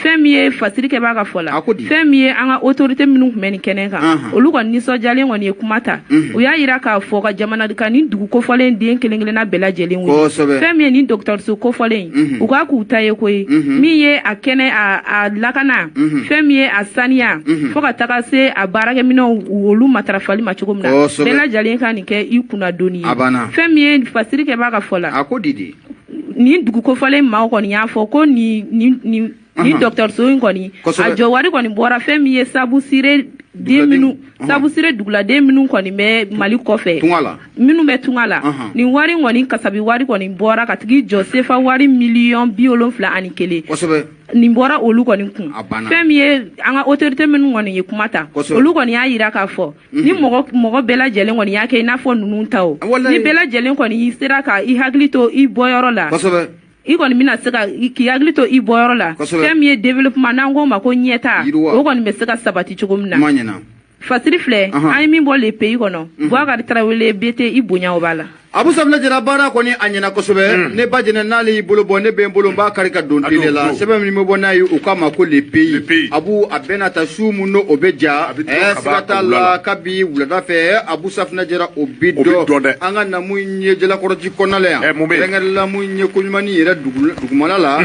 S3: Fɛn min ye fasiri kɛ b'a ka fɔ la, fɛn min ye an ka autorité minnu tun bɛ nin kɛnɛ kan, olu kɔni nisɔndiyalen kɔni ye kuma ta. U y'a yira k'a fɔ ka jamana ka nin dugu kofɔlen den kelen kelenna bɛɛ lajɛlen wele, fɛn min ye nin dɔgɔtɔrɔso kofɔlen, u k'a k'u ta ye koyi. Min ye a kɛnɛ a lakana, fɛn min ye a saniya, fo ka taga se a baarakɛminɛnw, olu matarafali ma cogo min na, bɛɛ lajɛlen ka nin kɛ i kunna doni ye. Fɛn min ye fasiri kɛ b'a ka fɔ la, nin dugu kofɔlen maaw kɔni y'a fɔ ko nin dɔgɔtɔrɔso in kɔni, a jɔ wari kɔni bɔra fɛn min ye Sabu Sire den minnu, Sabu Sire duguladen minnu kɔni bɛ Mali kɔfɛ, minnu bɛ tunga la, nin wari kɔni kasabi wari kɔni bɔra ka tigi jɔ sefa wari miliyɔn 71. Nin bɔra olu kɔni kun. Fɛn min ye an ka autorité minnu kɔni ye kuma ta, olu kɔni y'a yira k'a fɔ ni mɔgɔ mɔgɔ bɛɛ lajɛlen kɔni y'a kɛ i n'a fɔ ninnu ta, o ni bɛɛ lajɛlen kɔni sera ka i hakili to i bɔyɔrɔ la, i kɔni bɛna se ka k'i hakili to i bɔyɔrɔ la, fɛn min ye développement, n'an k'o ma ko ɲɛta, o kɔni bɛ se ka sabati cogo min na. Fasiri filɛ, an ye min bɔ Le Pays kɔnɔ, Bubakari Tarawele BT, i bonya o b'a la.
S1: Abu Safinɛ Jara, baara kɔni a ɲɛna kosɛbɛ. Ne ba jɛnɛ n'ale y'i bolo bɔ, ne bɛ n bolo, n b'a kari ka don tele la. Sɛbɛn min bɛ bɔ n'a ye, u k'a ma ko Le Pays. Abu, a bɛna ta su mun n'o o bɛ ja, siga t'a la, kabi wulada fɛ, Abu Safinɛ Jara, o bi dɔn. An ka na mun ye Jalakɔrɔji kɔnɔna la yan, kɛrɛnkɛrɛnla mun ye Koɲumani yɛrɛ dugumana la.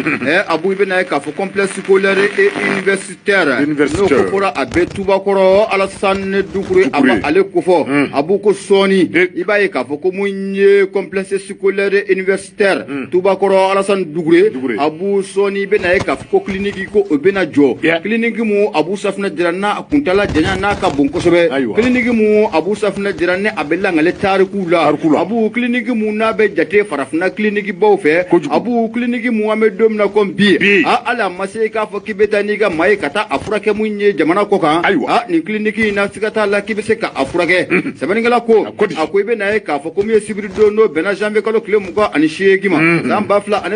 S1: Abu, i bɛna ye k'a fɔ complexe scolaire et universitaire, n'o ko fɔra, a bɛ Tubakɔrɔ, Alasane Dukure a b'ale kofɔ. Abu ko sɔɔni, i b'a ye k'a fɔ ko mun ye complexe scolaire universitaire Tubakɔrɔ Alasane Dugure, Abu, sɔɔni i bɛna ye k'a fɔ ko clinique ko o bɛna jɔ. Clinique mu, Abu Safinɛ Jara, n'a kuntala janya n'a ka bon kosɛbɛ. Clinique mu, Abu Safinɛ Jara, ni a bɛ langale tarikuw la. Abu, clinique mu n'a bɛ jate farafinna clinique baw fɛ. Abu, clinique mu, an bɛ don min na komi bi, a hali a ma se i k'a fɔ k'i bɛ taa n'i ka maa ye ka taa a furakɛ mun ye jamana kɔ kan. A nin clinique in na, siga t'a la k'i bɛ se ka a furakɛ. Sɛbɛnnikɛla ko, a ko i bɛ na ye k'a fɔ ko min ye sibiri don, n'o bɛnna janvier kalo tile 28 ma,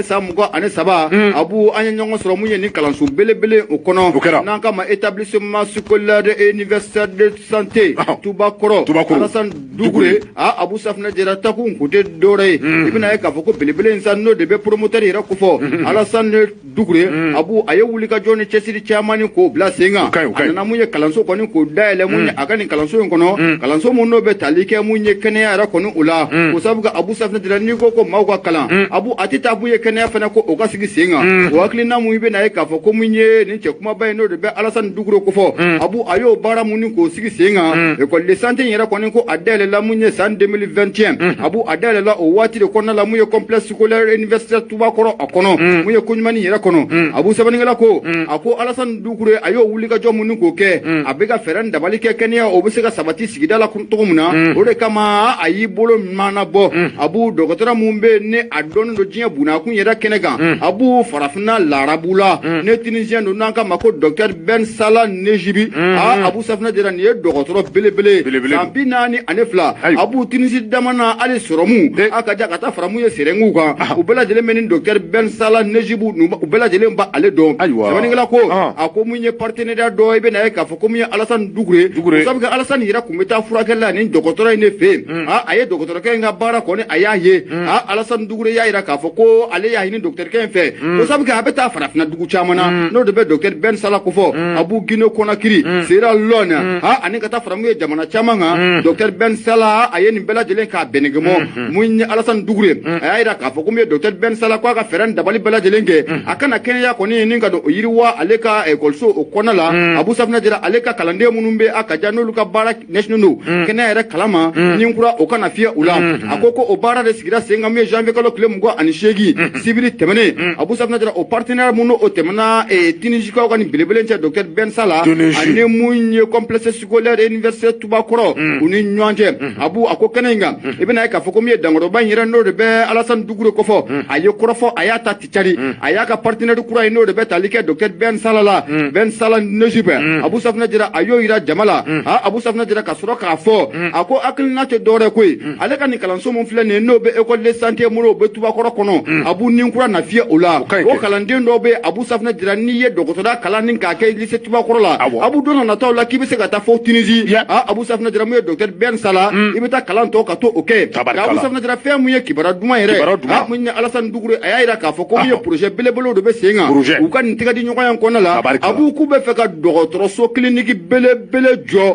S1: san 2023, Abu, an ye ɲɔgɔn sɔrɔ mun ye nin kalanso belebele o kɔnɔ, n'an k'a ma établissement scolaire et universitaire de santé Tubakɔrɔ Alassane Dukure. A Abu Safinɛ Jara, takun kun tɛ dɔwɛrɛ ye, i bɛna ye k'a fɔ ko belebele in sa, n'o de bɛ promoteur yɛrɛ kofɔ, Alassane Dukure. Abu, a ye wulikajɔ ni cɛsiri caman ni k'o bila sen kan. A nana mun ye kalanso kɔni k'o dayɛlɛ mun ye a ka nin kalanso in kɔnɔ, kalanso mun n'o bɛ tali kɛ mun ye kɛnɛya yɛrɛ kɔni o la. O sabu ka, Abu Safinɛ Jara, n'i ko ko maaw ka kalan, Abu, a tɛ taa mun ye kɛnɛya fana ko o ka sigi sen kan. O hakilina mun, i bɛna ye k'a fɔ ko mun ye nin cɛ kumaba in, n'o de bɛ Alassane Dukure kofɔ, Abu, a y'o baara mun ni k'o sigi sen kan. École de santé in yɛrɛ kɔni ko a dayɛlɛla mun ye san 2021. Abu, a dayɛlɛla o waati de kɔnɔna la mun ye complexe scolaire universitaire Tubakɔrɔ a kɔnɔ, mun ye Koɲumani yɛrɛ kɔnɔ. Abu, sɛbɛnnikɛla ko, a ko Alassane Dukure, a y'o wulikajɔ mun ni k'o kɛ, a bɛ ka fɛɛrɛ ni dabali kɛ kɛnɛya o bɛ se ka sabati sigida la cogo min na. O de kama a y'i bolo mana bɔ. Abu, dɔgɔtɔrɔ mun bɛ yen, ni a dɔnnen don diɲɛ bunakun yɛrɛ kɛnɛ kan, Abu, farafinna larabu la, ne Tunisien don, n'an k'a ma ko docteur Ben Salah Nejibi. A Abu Safinɛ Jara, nin ye dɔgɔtɔrɔ belebele, san 42. Abu, Tunisi dama hali sɔrɔmu a ka ja ka taa fara mun ye sɛrɛngiw kan, u bɛɛ lajɛlen bɛ nin docteur Ben Salah Nejibu, u bɛɛ lajɛlen ba ale dɔn. Sɛbɛnnikɛla ko, a ko mun ye partenariat dɔ, i bɛna ye k'a fɔ ko mun ye Alassane Dukure, sabu Alassane yɛrɛ tun bɛ taa furakɛli la nin dɔgɔtɔrɔ in de fɛ yen. A ye dɔgɔtɔrɔkɛ in ka baara baara kɔni a y'a ye Alassane Dugure y'a jira k'a fɔ ko ale y'a ɲini docteur kɛ in fɛ ko sabu kɛ a bɛ taa farafinna dugu caman na n'o de bɛ docteur Ben Salah kofɔ Abu Guinée Conakry Sierra Leone ani ka taa fara mun ye jamana caman kan docteur Ben Salah a ye nin bɛɛ lajɛlen k'a bɛnɛgɛmɔ mun ye Alassane Dugure a y'a jira k'a fɔ ko mun ye docteur Ben Salah ko a ka fɛɛrɛ ni dabali bɛɛ lajɛlen kɛ a kana kɛnɛya kɔni ni ka don o yiriwa ale ka ekɔliso o kɔnɔna la Abu Safinɛ Jara ale ka kalanden minnu bɛ a ka ja n'olu ka baara ɲɛsinnen don kɛnɛya yɛrɛ kalama ni kura o kana fiyɛ u la a ko o baara de sigira sen kan min ye janvier kalo tile 28 sibiri tɛmɛnen Abu Safinɛ Jara o partenaire minnu o tɛmɛna Tunisikaw ka nin belebele cɛ docteur Ben Salah ani mun ye complexe scolaire université Tubakɔrɔ u ni ɲɔgɔn cɛ Abu a ko kɛnɛ in kan i bɛna ye k'a fɔ ko min ye dankɔrɔba in yɛrɛ n'o de bɛ Alassane Dugure kofɔ a ye kɔrɔfɔ a y'a ta cari a y'a ka partenaire kura ye n'o de bɛ tali kɛ docteur Ben Salah la Ben Salah Nejib Abu Safinɛ Jara a y'o yira jama la Abu Safinɛ Jara ka sɔrɔ k'a fɔ a ko hakilina tɛ dɔwɛrɛ ko ye ale ka nin kalanso mun filɛ nin ye n'o bɛ école de santé mun o bɛ Tubakɔrɔ kɔnɔ Abu ni kura na fiyɛ o la o kalanden dɔw bɛ Abu Safinɛ Jara n'i ye dɔgɔtɔrɔya kalan ni k'a kɛ lycée Tubakɔrɔ la Abu don nataw la k'i bɛ se ka taa fo Tunisie Abu Safinɛ Jara mun ye docteur Ben Salah i bɛ taa kalan tɔ ka to o kɛ Abu Safinɛ Jara fɛn mun ye kibaruya duman yɛrɛ mun ye Alassane Dugure a y'a yira k'a fɔ ko mun ye projet belebelew de bɛ sen kan u ka nin tɛgɛ di ɲɔgɔnya kɔnɔna la Abu k'u bɛ fɛ ka dɔgɔtɔrɔso clinique belebele jɔ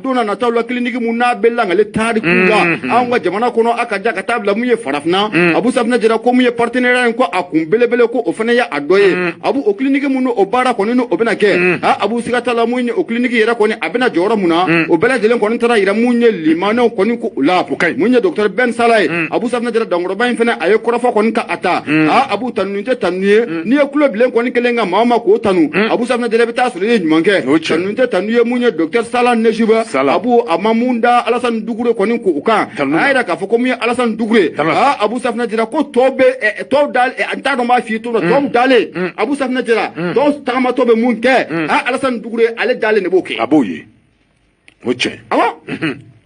S1: don nataw la clinique mun n'a bɛ langale tariku la anw ka jamana kɔnɔ a ka ja ka taa bila mun ye farafinna Abu Safinɛ Jara ko mun ye partenariat in ko a kun belebele ko o fana ye a dɔ ye Abu o clinique mun o baara kɔni o bɛna kɛ Abu siga t'a la mun ye o clinique yɛrɛ kɔni a bɛna jɔyɔrɔ mun na o bɛɛ lajɛlen kɔni taara yira mun ye limanaw kɔni ko o la mun ye docteur Ben Salah ye Abu Safinɛ Jara dankɔrɔba in fana a ye kɔrɔfɔ kɔni ka a ta Abu tanu tɛ tanu ye n'i ye kulo bilen kɔni kelen ka maa ma k'o tanu Abu Safinɛ Jara i bɛ taa sɔrɔ i ye ɲuman kɛ tanu tɛ tanu ye mun ye docteur Salah Nejib Abu a ma mun da Alassane Dugure kɔni ko o kan a y'a yira k'a fɔ ko mun ye Alassane Dugure Abu Safinɛ Jara ko tɔw bɛ tɔw da n t'a dɔn n b'a f'i ye cogo min na tɔw dalen Abu Safinɛ Jara tɔw tagamatɔ bɛ mun kɛ Alassane Dugure ale dalen de b'o kɛ
S2: a b'o ye o tiɲɛ
S1: awɔ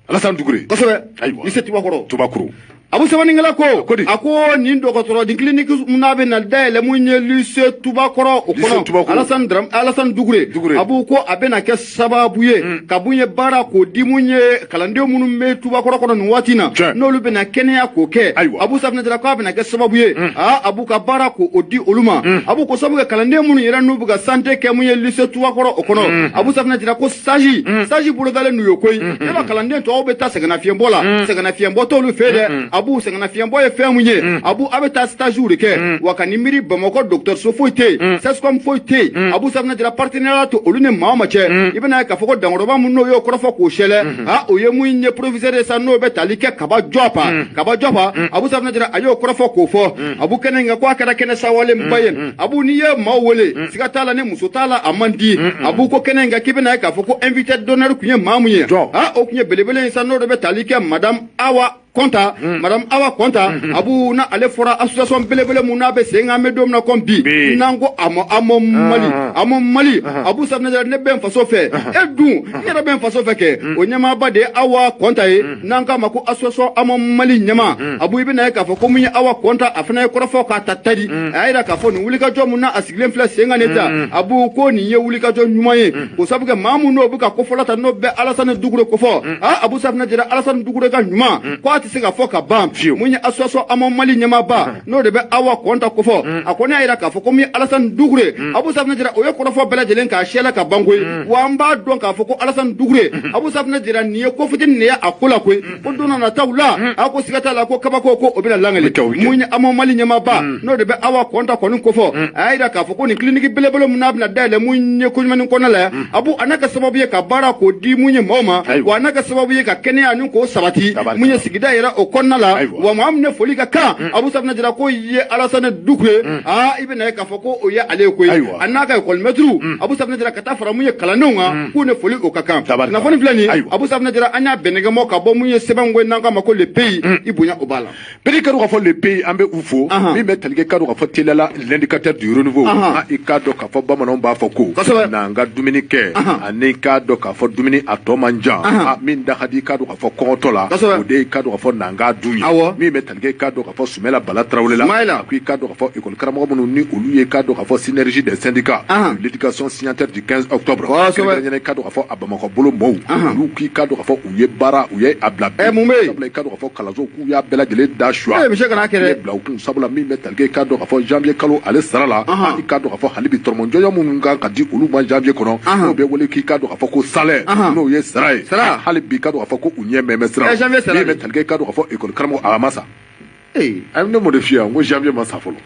S2: Alassane Dugure
S1: kosɛbɛ lycée Tubakɔrɔ Abu sɛbɛnnikɛla ko a ko nin dɔgɔtɔrɔ nin clinique n'a bɛ na dayɛlɛ mun ye lycée Tubakɔrɔ o kɔnɔ Alassane Dugure Abu ko a bɛna kɛ sababu ye ka mun ye baara k'o di mun ye kalanden minnu bɛ Tubakɔrɔ kɔnɔ nin waati in na n'olu bɛna kɛnɛya k'o kɛ Abu Safinɛ Jara k'a bɛna kɛ sababu ye Abu ka baara k'o di olu ma Abu ko sababu kɛ kalanden minnu yɛrɛ n'u bɛ ka santé kɛ mun ye lycée Tubakɔrɔ o kɔnɔ Abu Safinɛ Jara ko stage bolodalen n'u ye koyi yala kalanden tɔw bɛ taa sɛgɛnnafiɲɛbɔ la sɛgɛnnafiɲɛbɔ t'olu fɛ dɛ Abu sɛgɛnnafiɲɛbɔ ye fɛn mun ye Abu a bɛ taa stage de kɛ wa ka nin miiri Bamakɔ dɔgɔtɔrɔso foyi tɛ yen CSCOM foyi tɛ yen Abu Safinɛ Jara partenariat to olu ni maa ma cɛ i bɛna ye k'a fɔ ko dankɔrɔba mun n'o y'o kɔrɔfɔ k'o sɛlɛ o ye mun ye proviseur ye sa n'o bɛ tali kɛ Kaba Jɔpa Abu Safinɛ Jara a y'o kɔrɔfɔ k'o fɔ Abu kɛnɛ in kan ko a kɛra kɛnɛ sawalenba ye Abu n'i ye maaw wele siga t'a la ni muso t'a la a man di Abu ko kɛnɛ in kan k'i bɛna ye k'a fɔ ko invité d'honneur tun ye maa mun ye o tun ye belebele ye sa n'o de bɛ tali kɛ madame Awa Konta madame Awa Konta Abu na ale fɔra association belebele mun n'a bɛ sen kan an bɛ don min na komi bi n'an ko AMO Mali Abu Safinɛ Jara ne bɛ n faso fɛ e dun n yɛrɛ bɛ n faso fɛ kɛ o ɲɛmaaba de ye Awa Konta ye n'an k'a ma ko association AMO Mali ɲɛmaa Abu i bɛna ye k'a fɔ ko mun ye Awa Konta a fana ye kɔrɔfɔ k'a ta tari a y'a yira k'a fɔ nin wulikajɔ mun na a sigilen filɛ sen kan ne ta Abu ko nin ye wulikajɔ ɲuman ye k'o sabu kɛ maa mun n'o bɛ ka kofɔla ta n'o bɛ Alassane Dugure kofɔ Abu Safinɛ Jara Alassane Dugure ka ɲuman ko a tɛ se ka fɔ ka ban mun ye association AMO Mali ɲɛmaaba n'o de bɛ Awa Konta kofɔ a kɔni y'a yira k'a fɔ ko mun ye Alassane Dugure Abu Safinɛ Jara o ye kɔrɔfɔ bɛɛ lajɛlen k'a siyɛlɛ ka ban koyi wa an b'a dɔn k'a fɔ ko Alassane Dugure Abu Safinɛ Jara nin ye ko fitinin de ye a ko la koyi ko don nataw la a ko siga t'a la ko kabako ko o bɛna langale mun ye AMO Mali ɲɛmaaba n'o de bɛ Awa Konta kɔni kofɔ a y'a yira k'a fɔ ko nin clinique belebele mun n'a bɛna dayɛlɛ mun ye koɲumanni kɔnɔna la Abu a n'a kɛ sababu ye ka baara k'o di mun ye maaw ma wa a n'a kɛ sababu ye ka kɛnɛya ni k'o sabati mun ye sigida yɛrɛ o kɔnɔna la wa maa min ne foli ka kan Abu Safinɛ Jara ko ye Alassane Dugure i bɛna ye k'a fɔ ko o ye ale ye koyi a n'a ka école maître Abu Safinɛ Jara ka taa fara mun ye kalandenw kan k'u ne foli o ka kan kunnafoni filɛ nin ye Abu Safinɛ Jara an y'a bɛnɛgɛmɔ ka bɔ mun ye sɛbɛn ko n'an k'a ma ko le pays i bonya o b'a la
S2: Bɛɛ ka dɔn k'a fɔ le pays an bɛ u fo min bɛ tali kɛ ka dɔn k'a fɔ teliya la l'indicateur du renouveau i k'a dɔn k'a fɔ bamananw b'a fɔ ko n'an ka dumuni kɛ ani k'a dɔn k'a fɔ dumuni a tɔ man jan min da ka di i k'a dɔn k'a fɔ kɔngɔtɔ la o de ye i k'a dɔn k'a fɔ nanga dun ye min bɛ tali kɛ i k'a dɔn k'a fɔ Sumala Bala Tarawele la a ko i k'a dɔn k'a fɔ école karamɔgɔ minnu ni olu ye k'a dɔn k'a fɔ synergie des syndicats l'éducation signataire du 15 octobre kɛrɛnkɛrɛnnenya i k'a dɔn k'a fɔ a Bamakɔ bolo mɔɔw olu k'i k'a dɔn k'a fɔ u ye baara u ye a bila bi sabula i k'a dɔn k'a fɔ kalanso k'u y'a bɛɛ lajɛlen da suwa bila u kun sabula min bɛ tali kɛ i k'a dɔn k'a fɔ janvier kalo ale sara la i k'a dɔn k'a fɔ hali bi tɔrɔmɔjɔjɔ minnu kan ka di olu ma janvier kɔnɔ n'o bɛ wele k'i k'a dɔn k'a fɔ ko salaire n'o ye sara ye hali bi i k'a dɔn k'a fɔ ko u ɲɛ mɛn bɛ sira min bɛ tali kɛ i k'a dɔn k'a fɔ école karamɔgɔ a ma sa a ne m'o de f'i ye n ko janvier ma sa fɔlɔ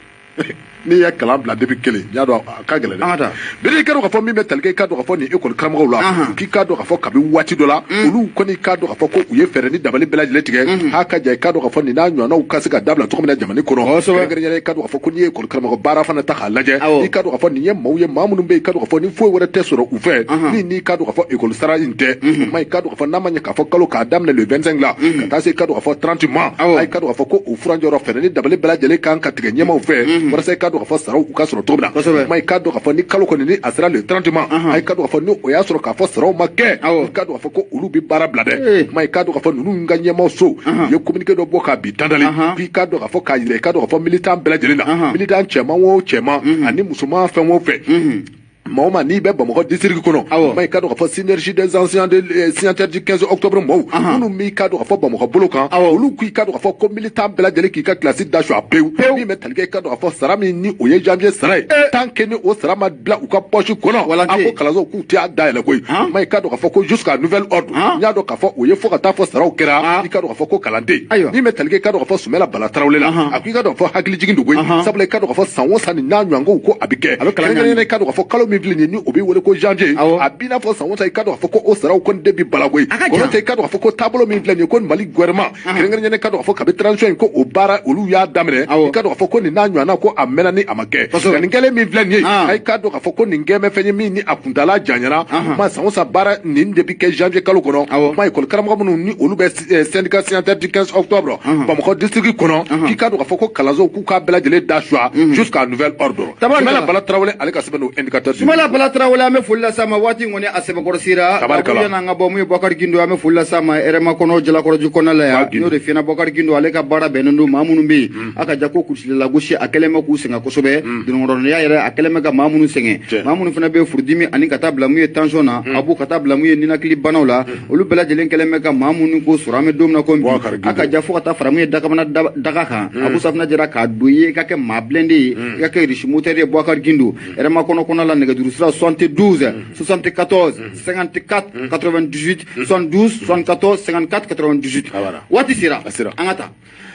S2: n'i ye kalan bila depuis kelen n y'a dɔn a ka gɛlɛn dɛ bere i k'a dɔn k'a fɔ min bɛ tali kɛ i k'a dɔn k'a fɔ nin école karamɔgɔw la k'i k'a dɔn k'a fɔ kabi waati dɔ la olu kɔni k'a dɔn k'a fɔ ko u ye fɛɛrɛ ni dabali bɛɛ lajɛlen tigɛ ha ka ja i k'a dɔn k'a fɔ nin n'a ɲɔgɔnnaw ka se ka dabila cogo min na jamana kɔnɔ kɛrɛnkɛrɛnnenya i k'a dɔn k'a fɔ ko n'i ye école karamɔgɔ baara fana ta k'a lajɛ i k'a dɔn k'a fɔ nin ye maaw ye maa minnu bɛ yen i k'a dɔn k'a fɔ ni foyi wɛrɛ tɛ sɔrɔ u fɛ min n'i k'a dɔn k'a fɔ école sara in tɛ o ma i k'a dɔn k'a fɔ n'a ma ɲɛ k'a fɔ kalo k'a daminɛ le 25 la ka taa se i k'a dɔn k'a fɔ 30 ma i k'a dɔn k'a fɔ ko o furancɛ yɔrɔ fɛɛrɛ ni dabali bɛɛ lajɛlen kan ka tigɛ ɲɛmaaw fɛ walasa i k'a dɔn k'a fɔ saraw u ka sɔrɔ cogo min na ma i k'a dɔn k'a fɔ ni kalo kɔni ni a sera le 30 ma a i k'a dɔn k'a fɔ ni o y'a sɔrɔ k'a fɔ saraw ma kɛ i k'a dɔn k'a fɔ ko olu bɛ baara bila dɛ ma i k'a dɔn k'a fɔ ninnu ka ɲɛmaaw so u ye communiqué dɔ bɔ k'a bi tandali k'i k'a dɔn k'a fɔ k'a yira i k'a dɔn k'a fɔ militant bɛɛ lajɛlen na militant cɛman o cɛman ani musoman fɛn o fɛn maa o maa n'i bɛ Bamakɔ district kɔnɔ ma i k'a dɔn k'a fɔ synergie des anciens de signataires du 15 octobre mɔɔw minnu b'i k'a dɔn k'a fɔ Bamakɔ bolo kan olu k'i k'a dɔn k'a fɔ ko militant bɛɛ lajɛlen k'i ka classe da su a pewu min bɛ tali kɛ i k'a dɔn k'a fɔ sara min ni o ye janvier sara ye tant que ni o sara ma bila u ka poche kɔnɔ a ko kalanso k'u tɛ a dayɛlɛ koyi ma i k'a dɔn k'a fɔ ko jusqu'à nouvel ordre n y'a dɔn k'a fɔ o ye fo ka taa fɔ saraw kɛra i k'a dɔn k'a fɔ ko kalanden min bɛ tali kɛ i k'a dɔn k'a fɔ Sumala Bala Tarawele la a ko i k'a dɔn k'a fɔ hakilijigin don koyi sabula i k'a dɔn k'a fɔ san o san nin n'a ɲɔgɔnw ko a bɛ kɛ kɛrɛnkɛrɛnnenya i k'a dɔn k'a fɔ kalo min filɛ nin ye ni o bɛ wele ko janvier a b'i n'a fɔ san o san i k'a dɔn k'a fɔ ko o saraw kɔni de bi bala koyi kɔrɔ tɛ i k'a dɔn k'a fɔ ko taabolo min filɛ nin ye ko Mali gouvernement kɛrɛnkɛrɛnnenya i k'a dɔn k'a fɔ kabi transition in ko o baara olu y'a daminɛ i k'a dɔn k'a fɔ ko nin n'a ɲɔgɔnna ko a mɛnna ni a ma kɛ nka nin kɛlen min filɛ nin ye i k'a dɔn k'a fɔ ko nin kɛmɛ fɛn ye min ni a kuntaala janyana ma san o san baara nin de bi kɛ janvier kalo kɔnɔ ma école karamɔgɔ minnu ni olu bɛ syndicat signataire du 15 octobre Bamakɔ district kɔnɔ k'i k'a dɔn k'a fɔ ko kalansow k'u k'a bɛɛ lajɛlen da suwa jusqu'à nouvel ordre Sumala Bala Tarawele ale ka sɛbɛn don indicateur
S1: Sumala Bala Tarawele an bɛ foli las'a ma waati in kɔni a sɛbɛkɔrɔ sera yan'an ka bɔ mun ye Bɔkari Gindo an bɛ foli las'a ma RMA kɔnɔ Jalakɔrɔji kɔnɔna la yan n'o de fiyɛna Bɔkari Gindo ale ka baara bɛnnen don maa minnu bɛ yen a ka ja ko kurusili lagosi a kɛlen bɛ k'u sɛgɛn kosɛbɛ dononkɔrɔninya yɛrɛ a kɛlen bɛ ka maa minnu sɛgɛn maa minnu fana bɛ furudimi ani ka taa bila mun ye tension na a b'u ka taa bila mun ye ninakili banaw la olu bɛɛ lajɛlen kɛlen bɛ ka maa minnu ko sɔrɔ an bɛ don min na ko bi a ka ja fo ka taa fara mun ye dakamana daga kan Abu Safinɛ jɛra k'a don i ye i ka kɛ maa blindé ye i ka kɛ riche moteur ye Bɔkari Gindo RMA kɔnɔ la nɛgɛjuru sira 72 74 54 98 72 74 54 98 waati sera an ka taa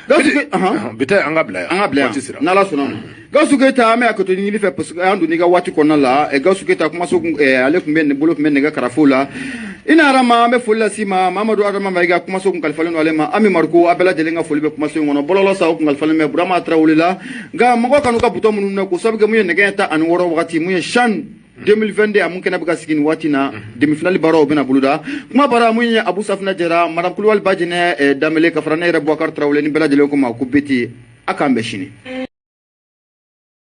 S2: bi tɛ an ka bila yan
S1: an ka bila yan n'Ala sɔnna ma Gawusu Keyita an bɛ hakɛto ɲini fɛ parce que an donn'i ka waati kɔnɔna la Gawusu Keyita kumaso ale tun bɛ bolo tun bɛ nɛgɛ karafow la i na Adama an bɛ foli las'i ma Mamadu Adama Mayiga kumaso kun kalifalen don ale ma Ami Mariko a bɛɛ lajɛlen ka foli bɛ kumaso in kɔnɔ bɔlɔlɔ sa o kun kalifalen bɛ Burama Tarawele la nka mɔgɔw kan'u ka butɔn minnu minɛ k'o sababu kɛ mun ye nɛgɛ 16 wagati mun ye CHAN 2022 a mun kɛnɛ bɛ ka sigi nin waati na demi-finale baaraw bɛna boloda kuma baara mun ye Abu Safinɛ Jara madame Kulubali Bajinɛ Danbele ka fara ne yɛrɛ Bubakari Tarawele ni bɛɛ lajɛlen ko ma ko Beti a k'an bɛn sini.